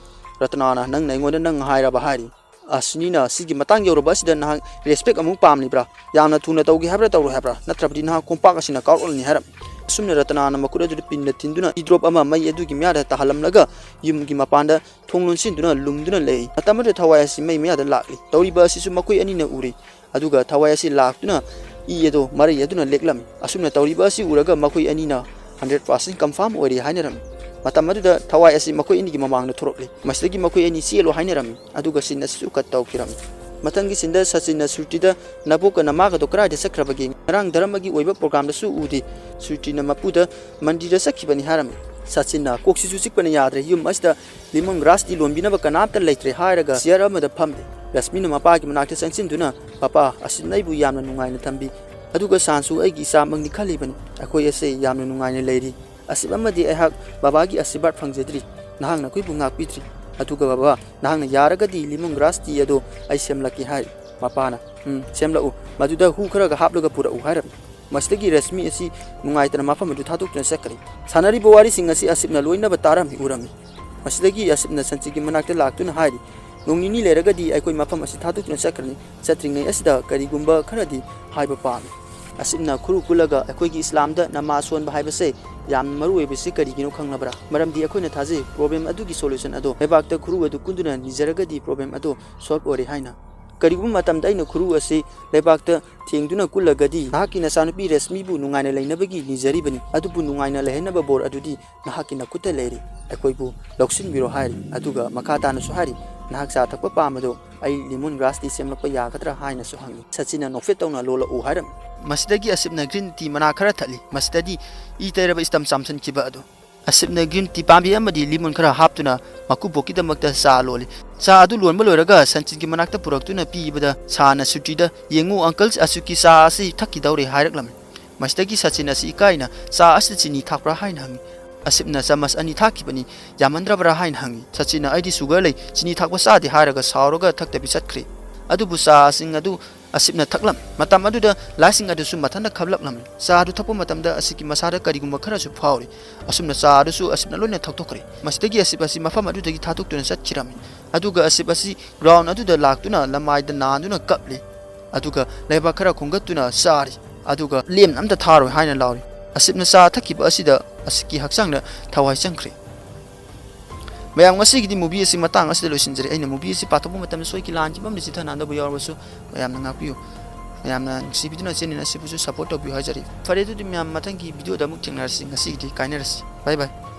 ꯔꯇꯅꯥꯅ, "ꯅꯪꯅ ꯑꯩꯉꯣꯟꯗ ꯅꯪ ꯍꯥꯏꯔꯕ?" ꯍꯥꯏꯔꯤ꯫ ꯑꯁꯨꯅꯤꯅ, "ꯁꯤꯒꯤ ꯃꯇꯥꯡ ꯌꯧꯔꯕ ꯑꯁꯤꯗ ꯅꯍꯥꯛ ꯔꯦꯁꯄꯦꯛ ꯑꯃꯨꯛ ꯄꯥꯝꯂꯤꯕ꯭ꯔꯥ? ꯌꯥꯝꯅ ꯊꯨꯅ ꯇꯧꯒꯦ ꯍꯥꯏꯕ꯭ꯔꯥ ꯇꯧꯔꯣꯏ ꯍꯥꯏꯕ꯭ꯔꯥ? ꯅꯠꯇ꯭ꯔꯕꯗꯤ ꯅꯍꯥꯛ ꯀꯣꯝꯄꯥꯛ ꯑꯁꯤꯅ ꯀꯥꯎꯔꯛꯂꯅꯤ" ꯍꯥꯏꯔꯝꯃꯤ꯫ ꯑꯁꯨꯝꯅ ꯔꯇꯅꯥꯅ ꯃꯈꯨꯠ ꯑꯗꯨꯗ ꯄꯤꯟꯅ ꯊꯤꯟꯗꯨꯅ ꯏ ꯗ꯭ꯔꯣꯞ ꯑꯃ ꯃꯩ ꯑꯗꯨꯒꯤ ꯃꯌꯥꯗ ꯇꯥꯍꯜꯂꯝꯂꯒ ꯌꯨꯝꯒꯤ ꯃꯄꯥꯟꯗ ꯊꯣꯡ ꯂꯣꯟꯁꯤꯟꯗꯨꯅ ꯂꯨꯝꯗꯨꯅ ꯂꯩ꯫ ꯃꯇꯝ ꯑꯗꯨꯗ ꯊꯋꯥꯏ ꯑꯁꯤ ꯃꯩ ꯃꯌꯥꯗ ꯂꯥꯛꯂꯤ꯫ ꯇꯧꯔꯤꯕ ꯑꯁꯤꯁꯨ ꯃꯈꯣꯏ ꯑꯅꯤꯅ ꯎꯔꯤ꯫ ꯑꯗꯨꯒ ꯊꯋꯥꯏ ꯑꯁꯤ ꯂꯥꯛꯇꯨꯅ ꯏ ꯑꯗꯨ ꯃꯔꯩ ꯑꯗꯨꯅ ꯂꯦꯛꯂꯝꯃꯤ꯫ ꯑꯁꯨꯝꯅ ꯇꯧꯔꯤꯕ ꯑꯁꯤ ꯎꯔꯒ ꯃꯈꯣꯏ ꯑꯅꯤꯅ ꯍꯟꯗ꯭ꯔꯦꯠ ꯄꯥꯔꯁꯦꯟ ꯀꯟꯐꯥꯔꯝ ꯑꯣꯏꯔꯦ ꯍꯥꯏꯅꯔꯝꯃꯤ꯫ ꯃꯇꯝ ꯑꯗꯨꯗ ꯊꯋꯥꯏ ꯑꯁꯤ ꯃꯈꯣꯏ ꯑꯅꯤꯒꯤ ꯃꯃꯥꯡꯗ ꯊꯣꯔꯛꯂꯤ꯫ ꯃꯁꯤꯗꯒꯤ ꯃꯈꯣꯏ ꯑꯅꯤ ꯆꯦꯜꯂꯣ ꯍꯥꯏꯅꯔꯝꯃꯤ꯫ ꯑꯗꯨꯒ ꯁꯤꯟ ꯑꯁꯤꯁꯨ ꯀꯠ ꯇꯧꯈꯤꯔꯝꯃꯤ꯫ ꯃꯊꯪꯒꯤ ꯁꯤꯟꯗ ꯁꯆꯤꯟꯅ ꯁ꯭ꯔꯨꯇꯤꯗ, "ꯅꯕꯣꯛꯀ ꯅꯃꯥꯒꯗꯣ ꯀꯗꯥꯏꯗ ꯆꯠꯈ꯭ꯔꯕꯒꯦ? ꯉꯔꯥꯡ ꯙꯔꯃꯒꯤ ꯑꯣꯏꯕ ꯄ꯭ꯔꯣꯒ꯭ꯔꯥꯝꯗꯁꯨ ꯎꯗꯦ꯫" ꯁ꯭ꯔꯨꯇꯤꯅ ꯃꯄꯨꯗ, "ꯃꯟꯗꯤꯔꯗ ꯆꯠꯈꯤꯕꯅꯤ" ꯍꯥꯏꯔꯝꯃꯤ꯫ ꯁꯆꯤꯟꯅ, "ꯀꯣꯛꯁꯤꯁꯨ ꯆꯤꯛꯄꯅ ꯌꯥꯗ꯭ꯔꯦ꯫ ꯌꯨꯝ ꯑꯁꯤꯗ ꯂꯤꯃꯣꯟ ꯒ꯭ꯔꯥꯁ ꯇꯤ ꯂꯣꯟꯕꯤꯅꯕ ꯀꯅꯥꯝꯇ ꯂꯩꯇ꯭ꯔꯦ" ꯍꯥꯏꯔꯒ ꯆꯤꯌꯔ ꯑꯃꯗ ꯐꯝꯂꯦ꯫ ꯔꯁꯃꯤꯅ ꯃꯄꯥꯒꯤ ꯃꯅꯥꯛꯇ ꯆꯪꯁꯤꯟꯗꯨꯅ, "ꯄꯥꯄꯥ, ꯑꯁꯤꯅ ꯑꯩꯕꯨ ꯌꯥꯝꯅ ꯅꯨꯡꯉꯥꯏꯅ ꯊꯝꯕꯤ꯫ ꯑꯗꯨꯒ ꯁꯥꯟꯁꯨ ꯑꯩꯒꯤ ꯏꯆꯥꯃꯛꯅꯤ ꯈꯜꯂꯤꯕꯅꯤ꯫ ꯑꯩꯈꯣꯏ ꯑꯁꯦ ꯌꯥꯝꯅ ꯅꯨꯡꯉꯥꯏꯅ ꯂꯩꯔꯤ꯫ ꯑꯁꯤꯞ ꯑꯃꯗꯤ ꯑꯩꯍꯥꯛ ꯕꯕꯥꯒꯤ ꯑꯥꯁꯤꯔꯕꯥꯗ ꯐꯪꯖꯗ꯭ꯔꯤ꯫ ꯅꯍꯥꯛꯅ ꯑꯩꯈꯣꯏꯕꯨ ꯉꯥꯛꯄꯤꯗ꯭ꯔꯤ꯫ ꯑꯗꯨꯒ ꯕꯕꯥ, ꯅꯍꯥꯛꯅ ꯌꯥꯔꯒꯗꯤ ꯂꯤꯃꯣꯟ ꯒ꯭ꯔꯥꯁ ꯇꯤ ꯑꯗꯨ ꯑꯩ ꯁꯦꯝꯂꯛꯀꯦ" ꯍꯥꯏꯔꯤ꯫ ꯃꯄꯥꯅ, "ꯎꯝ, ꯁꯦꯝꯂꯛꯎ꯫ ꯃꯗꯨꯗ ꯍꯨ ꯈꯔꯒ ꯍꯥꯞꯂꯒ ꯄꯨꯔꯛꯎ" ꯍꯥꯏꯔꯝꯃꯤ꯫ ꯃꯁꯤꯗꯒꯤ ꯔꯁꯃꯤ ꯑꯁꯤ ꯅꯨꯡꯉꯥꯏꯇꯅ ꯃꯐꯝ ꯑꯗꯨ ꯊꯥꯗꯣꯛꯇꯨꯅ ꯆꯠꯈ꯭ꯔꯦ꯫ ꯁꯥꯟꯅꯔꯤꯕ ꯋꯥꯔꯤꯁꯤꯡ ꯑꯁꯤ ꯑꯁꯤꯞꯅ ꯂꯣꯏꯅꯕ ꯇꯥꯔꯝꯃꯤ, ꯎꯔꯝꯃꯤ꯫ ꯃꯁꯤꯗꯒꯤ ꯑꯁꯤꯞꯅ ꯁꯟꯆꯤꯒꯤ ꯃꯅꯥꯛꯇ ꯂꯥꯛꯇꯨꯅ ꯍꯥꯏꯔꯤ, "ꯅꯣꯡ ꯅꯤꯅꯤ ꯂꯩꯔꯒꯗꯤ ꯑꯩꯈꯣꯏ ꯃꯐꯝ ꯑꯁꯤ ꯊꯥꯗꯣꯛꯇꯨꯅ ꯆꯠꯈ꯭ꯔꯅꯤ꯫ ꯆꯠꯇ꯭ꯔꯤꯉꯩ ꯑꯁꯤꯗ ꯀꯔꯤꯒꯨꯝꯕ ꯈꯔꯗꯤ ꯍꯥꯏꯕ ꯄꯥꯝꯃꯤ"꯫ ꯑꯁꯤꯞꯅ ꯈꯨꯔꯨ ꯀꯨꯜꯂꯒ, "ꯑꯩꯈꯣꯏꯒꯤ ꯏꯁꯂꯥꯝꯗ ꯅꯃꯥꯖ ꯁꯣꯟꯕ ꯍꯥꯏꯕꯁꯦ ꯌꯥꯝꯅ ꯃꯔꯨ ꯑꯣꯏꯕꯁꯤ ꯀꯔꯤꯒꯤꯅꯣ ꯈꯪꯂꯕ꯭ꯔꯥ? ꯃꯔꯝꯗꯤ ꯑꯩꯈꯣꯏꯅ ꯊꯥꯖꯩ ꯄ꯭ꯔꯣꯕ꯭ꯂꯦꯝ ꯑꯗꯨꯒꯤ ꯁꯣꯂꯨꯁꯟ ꯑꯗꯣ ꯂꯩꯕꯥꯛꯇ ꯈꯨꯔꯨ ꯑꯗꯨ ꯀꯨꯟꯗꯨꯅ ꯅꯤꯖꯔꯒꯗꯤ ꯄ꯭ꯔꯣꯕ꯭ꯂꯦꯝ ꯑꯗꯨ ꯁꯣꯜꯕ ꯑꯣꯏꯔꯦ" ꯍꯥꯏꯅ꯫ "ꯀꯔꯤꯒꯨꯝꯕ ꯃꯇꯝꯗ ꯑꯩꯅ ꯈꯨꯔꯨ ꯑꯁꯤ ꯂꯩꯕꯥꯛꯇ ꯊꯦꯡꯗꯨꯅ ꯀꯨꯜꯂꯒꯗꯤ, ꯅꯍꯥꯛꯀꯤ ꯅꯆꯥꯅꯨꯄꯤ ꯔꯦꯁꯃꯤꯕꯨ ꯅꯨꯡꯉꯥꯏꯅ ꯂꯩꯅꯕꯒꯤ ꯅꯤꯖꯔꯤꯕꯅꯤ, ꯑꯗꯨꯕꯨ ꯅꯨꯡꯉꯥꯏꯅ ꯂꯩꯍꯟꯅꯕ ꯕꯣꯔ ꯑꯗꯨꯗꯤ ꯅꯍꯥꯛꯀꯤ ꯅꯈꯨꯠꯇ ꯂꯩꯔꯤ꯫ ꯑꯩꯈꯣꯏꯕꯨ ꯂꯧꯁꯤꯟꯕꯤꯔꯣ" ꯍꯥꯏꯔꯤ꯫ ꯑꯗꯨꯒ ꯃꯈꯥ ꯇꯥꯅꯁꯨ ꯍꯥꯏꯔꯤ, "ꯅꯍꯥꯛ ꯆꯥ ꯊꯛꯄ ꯄꯥꯝꯕꯗꯣ ꯑꯩ ꯂꯤꯃꯣꯟ ꯒ꯭ꯔꯥꯁ ꯇꯤ ꯁꯦꯝꯂꯛꯄ ꯌꯥꯒꯗ꯭ꯔꯥ?" ꯍꯥꯏꯅꯁꯨ ꯍꯪꯉꯤ꯫ ꯁꯆꯤꯟꯅ ꯅꯣꯛꯐꯦꯠ ꯇꯧꯅ "ꯂꯣꯜꯂꯛꯎ" ꯍꯥꯏꯔꯝꯃꯤ꯫ ꯃꯁꯤꯗꯒꯤ ꯑꯁꯤꯞꯅ ꯒ꯭ꯔꯤꯟ ꯇꯤ ꯃꯅꯥ ꯈꯔ ꯊꯛꯂꯤ꯫ ꯃꯁꯤꯗꯗꯤ ꯏ ꯇꯩꯔꯕ ꯏꯁꯇꯝ ꯆꯥꯝꯁꯤꯟꯈꯤꯕ ꯑꯗꯨ꯫ ꯑꯁꯤꯞꯅ ꯒ꯭ꯔꯤꯟ ꯇꯤ ꯄꯥꯝꯕꯤ ꯑꯃꯗꯤ ꯂꯤꯃꯣꯟ ꯈꯔ ꯍꯥꯞꯇꯨꯅ ꯃꯀꯨꯕꯣꯛꯀꯤꯗꯃꯛꯇ ꯆꯥ ꯂꯣꯜꯂꯤ꯫ ꯆꯥ ꯑꯗꯨ ꯂꯣꯟꯕ ꯂꯣꯏꯔꯒ ꯁꯆꯤꯟꯒꯤ ꯃꯅꯥꯛꯇ ꯄꯨꯔꯛꯇꯨꯅ ꯄꯤꯕꯗ, ꯁꯥꯅ ꯁꯨꯇꯤꯗ, "ꯌꯦꯡꯉꯨ, ꯑꯪꯀꯜ ꯑꯁꯤꯞꯀꯤ ꯆꯥ ꯑꯁꯤ ꯊꯛꯈꯤꯗꯧꯔꯦ" ꯍꯥꯏꯔꯛꯂꯝꯃꯤ꯫ ꯃꯁꯤꯗꯒꯤ ꯁꯆꯤꯟ ꯑꯁꯤ ꯏꯀꯥꯏꯅ, "ꯆꯥ ꯑꯁꯤꯗ ꯆꯤꯅꯤ ꯊꯥꯛꯄ꯭ꯔꯥ?" ꯍꯥꯏꯅ ꯍꯪꯉꯤ꯫ ꯑꯁꯤꯞꯅ, "ꯆꯥꯃꯁ ꯑꯅꯤ ꯊꯥꯛꯈꯤꯕꯅꯤ, ꯌꯥꯝꯃꯟꯗ꯭ꯔꯕ꯭ꯔꯥ?" ꯍꯥꯏꯅ ꯍꯪꯉꯤ꯫ ꯁꯆꯤꯟꯅ, "ꯑꯩꯗꯤ ꯁꯨꯒꯔ ꯂꯩ, ꯆꯤꯅꯤ ꯊꯥꯛꯄ ꯆꯥꯗꯦ" ꯍꯥꯏꯔꯒ ꯁꯥꯎꯔꯒ ꯊꯛꯇꯕꯤ ꯆꯠꯈ꯭ꯔꯦ꯫ ꯑꯗꯨꯕꯨ ꯆꯥꯁꯤꯡ ꯑꯗꯨ ꯑꯁꯤꯞꯅ ꯊꯛꯂꯝꯃꯤ꯫ ꯃꯇꯝ ꯑꯗꯨꯗ ꯂꯥꯏꯁꯤꯡ ꯑꯗꯨꯁꯨ ꯃꯊꯟꯇ ꯈꯞꯂꯛꯂꯝꯃꯤ꯫ ꯆꯥ ꯑꯗꯨ ꯊꯛꯄ ꯃꯇꯝꯗ ꯑꯁꯤꯞꯀꯤ ꯃꯁꯥꯗ ꯀꯔꯤꯒꯨꯝꯕ ꯈꯔꯁꯨ ꯐꯥꯎꯔꯤ꯫ ꯑꯁꯨꯝꯅ ꯆꯥ ꯑꯗꯨꯁꯨ ꯑꯁꯤꯞꯅ ꯂꯣꯏꯅ ꯊꯛꯇꯣꯛꯈ꯭ꯔꯦ꯫ ꯃꯁꯤꯗꯒꯤ ꯑꯁꯤꯞ ꯑꯁꯤ ꯃꯐꯝ ꯑꯗꯨꯗꯒꯤ ꯊꯥꯗꯣꯛꯇꯨꯅ ꯆꯠꯈꯤꯔꯝꯃꯤ꯫ ꯑꯗꯨꯒ ꯑꯁꯤꯞ ꯑꯁꯤ ꯒ꯭ꯔꯥꯎꯟ ꯑꯗꯨꯗ ꯂꯥꯛꯇꯨꯅ ꯂꯃꯥꯏꯗ ꯅꯥꯟꯗꯨꯅ ꯀꯞꯂꯤ꯫ ꯑꯗꯨꯒ ꯂꯩꯕꯥꯛ ꯈꯔ ꯈꯣꯝꯒꯠꯇꯨꯅ ꯆꯥꯔꯤ꯫ ꯑꯗꯨꯒ "ꯂꯦꯝꯅ ꯑꯝꯇ ꯊꯥꯔꯣꯏ" ꯍꯥꯏꯅ ꯂꯥꯎꯔꯤ꯫ ꯑꯁꯤꯞꯅ ꯆꯥ ꯊꯛꯈꯤꯕ ꯑꯁꯤꯗ ꯑꯁꯤꯞꯀꯤ ꯍꯛꯆꯥꯡꯗ ꯊꯋꯥꯏ ꯆꯪꯈ꯭ꯔꯦ꯫ ꯃꯌꯥꯝ, ꯉꯁꯤꯒꯤꯗꯤ movie ꯑꯁꯤ ꯃꯇꯥꯡ ꯑꯁꯤꯗ ꯂꯣꯏꯁꯤꯟꯖꯔꯦ꯫ ꯑꯩꯅ movie ꯑꯁꯤ ꯄꯥꯊꯣꯛꯄ ꯃꯇꯝꯗ ꯁꯣꯏꯈꯤ ꯂꯥꯟꯈꯤꯕ ꯑꯃꯗꯤ ꯆꯤꯊꯅꯥꯟꯗꯕꯨ ꯌꯥꯎꯔꯕꯁꯨ ꯃꯌꯥꯝꯅ ꯉꯥꯛꯄꯤꯌꯨ꯫ ꯃꯌꯥꯝꯅ ꯅꯨꯡꯁꯤꯕꯤꯗꯨꯅ channel ꯑꯁꯤꯕꯨꯁꯨ support ꯇꯧꯕꯤꯌꯨ ꯍꯥꯏꯖꯔꯤ꯫ ꯐꯔꯦ, ꯑꯗꯨꯗꯤ ꯃꯌꯥꯝ, ꯃꯊꯪꯒꯤ video ꯗ ꯑꯃꯨꯛ ꯊꯦꯡꯅꯔꯁꯤ꯫ ꯉꯁꯤꯒꯤꯗꯤ ꯀꯥꯏꯅꯔꯁꯤ꯫ Bye bye꯫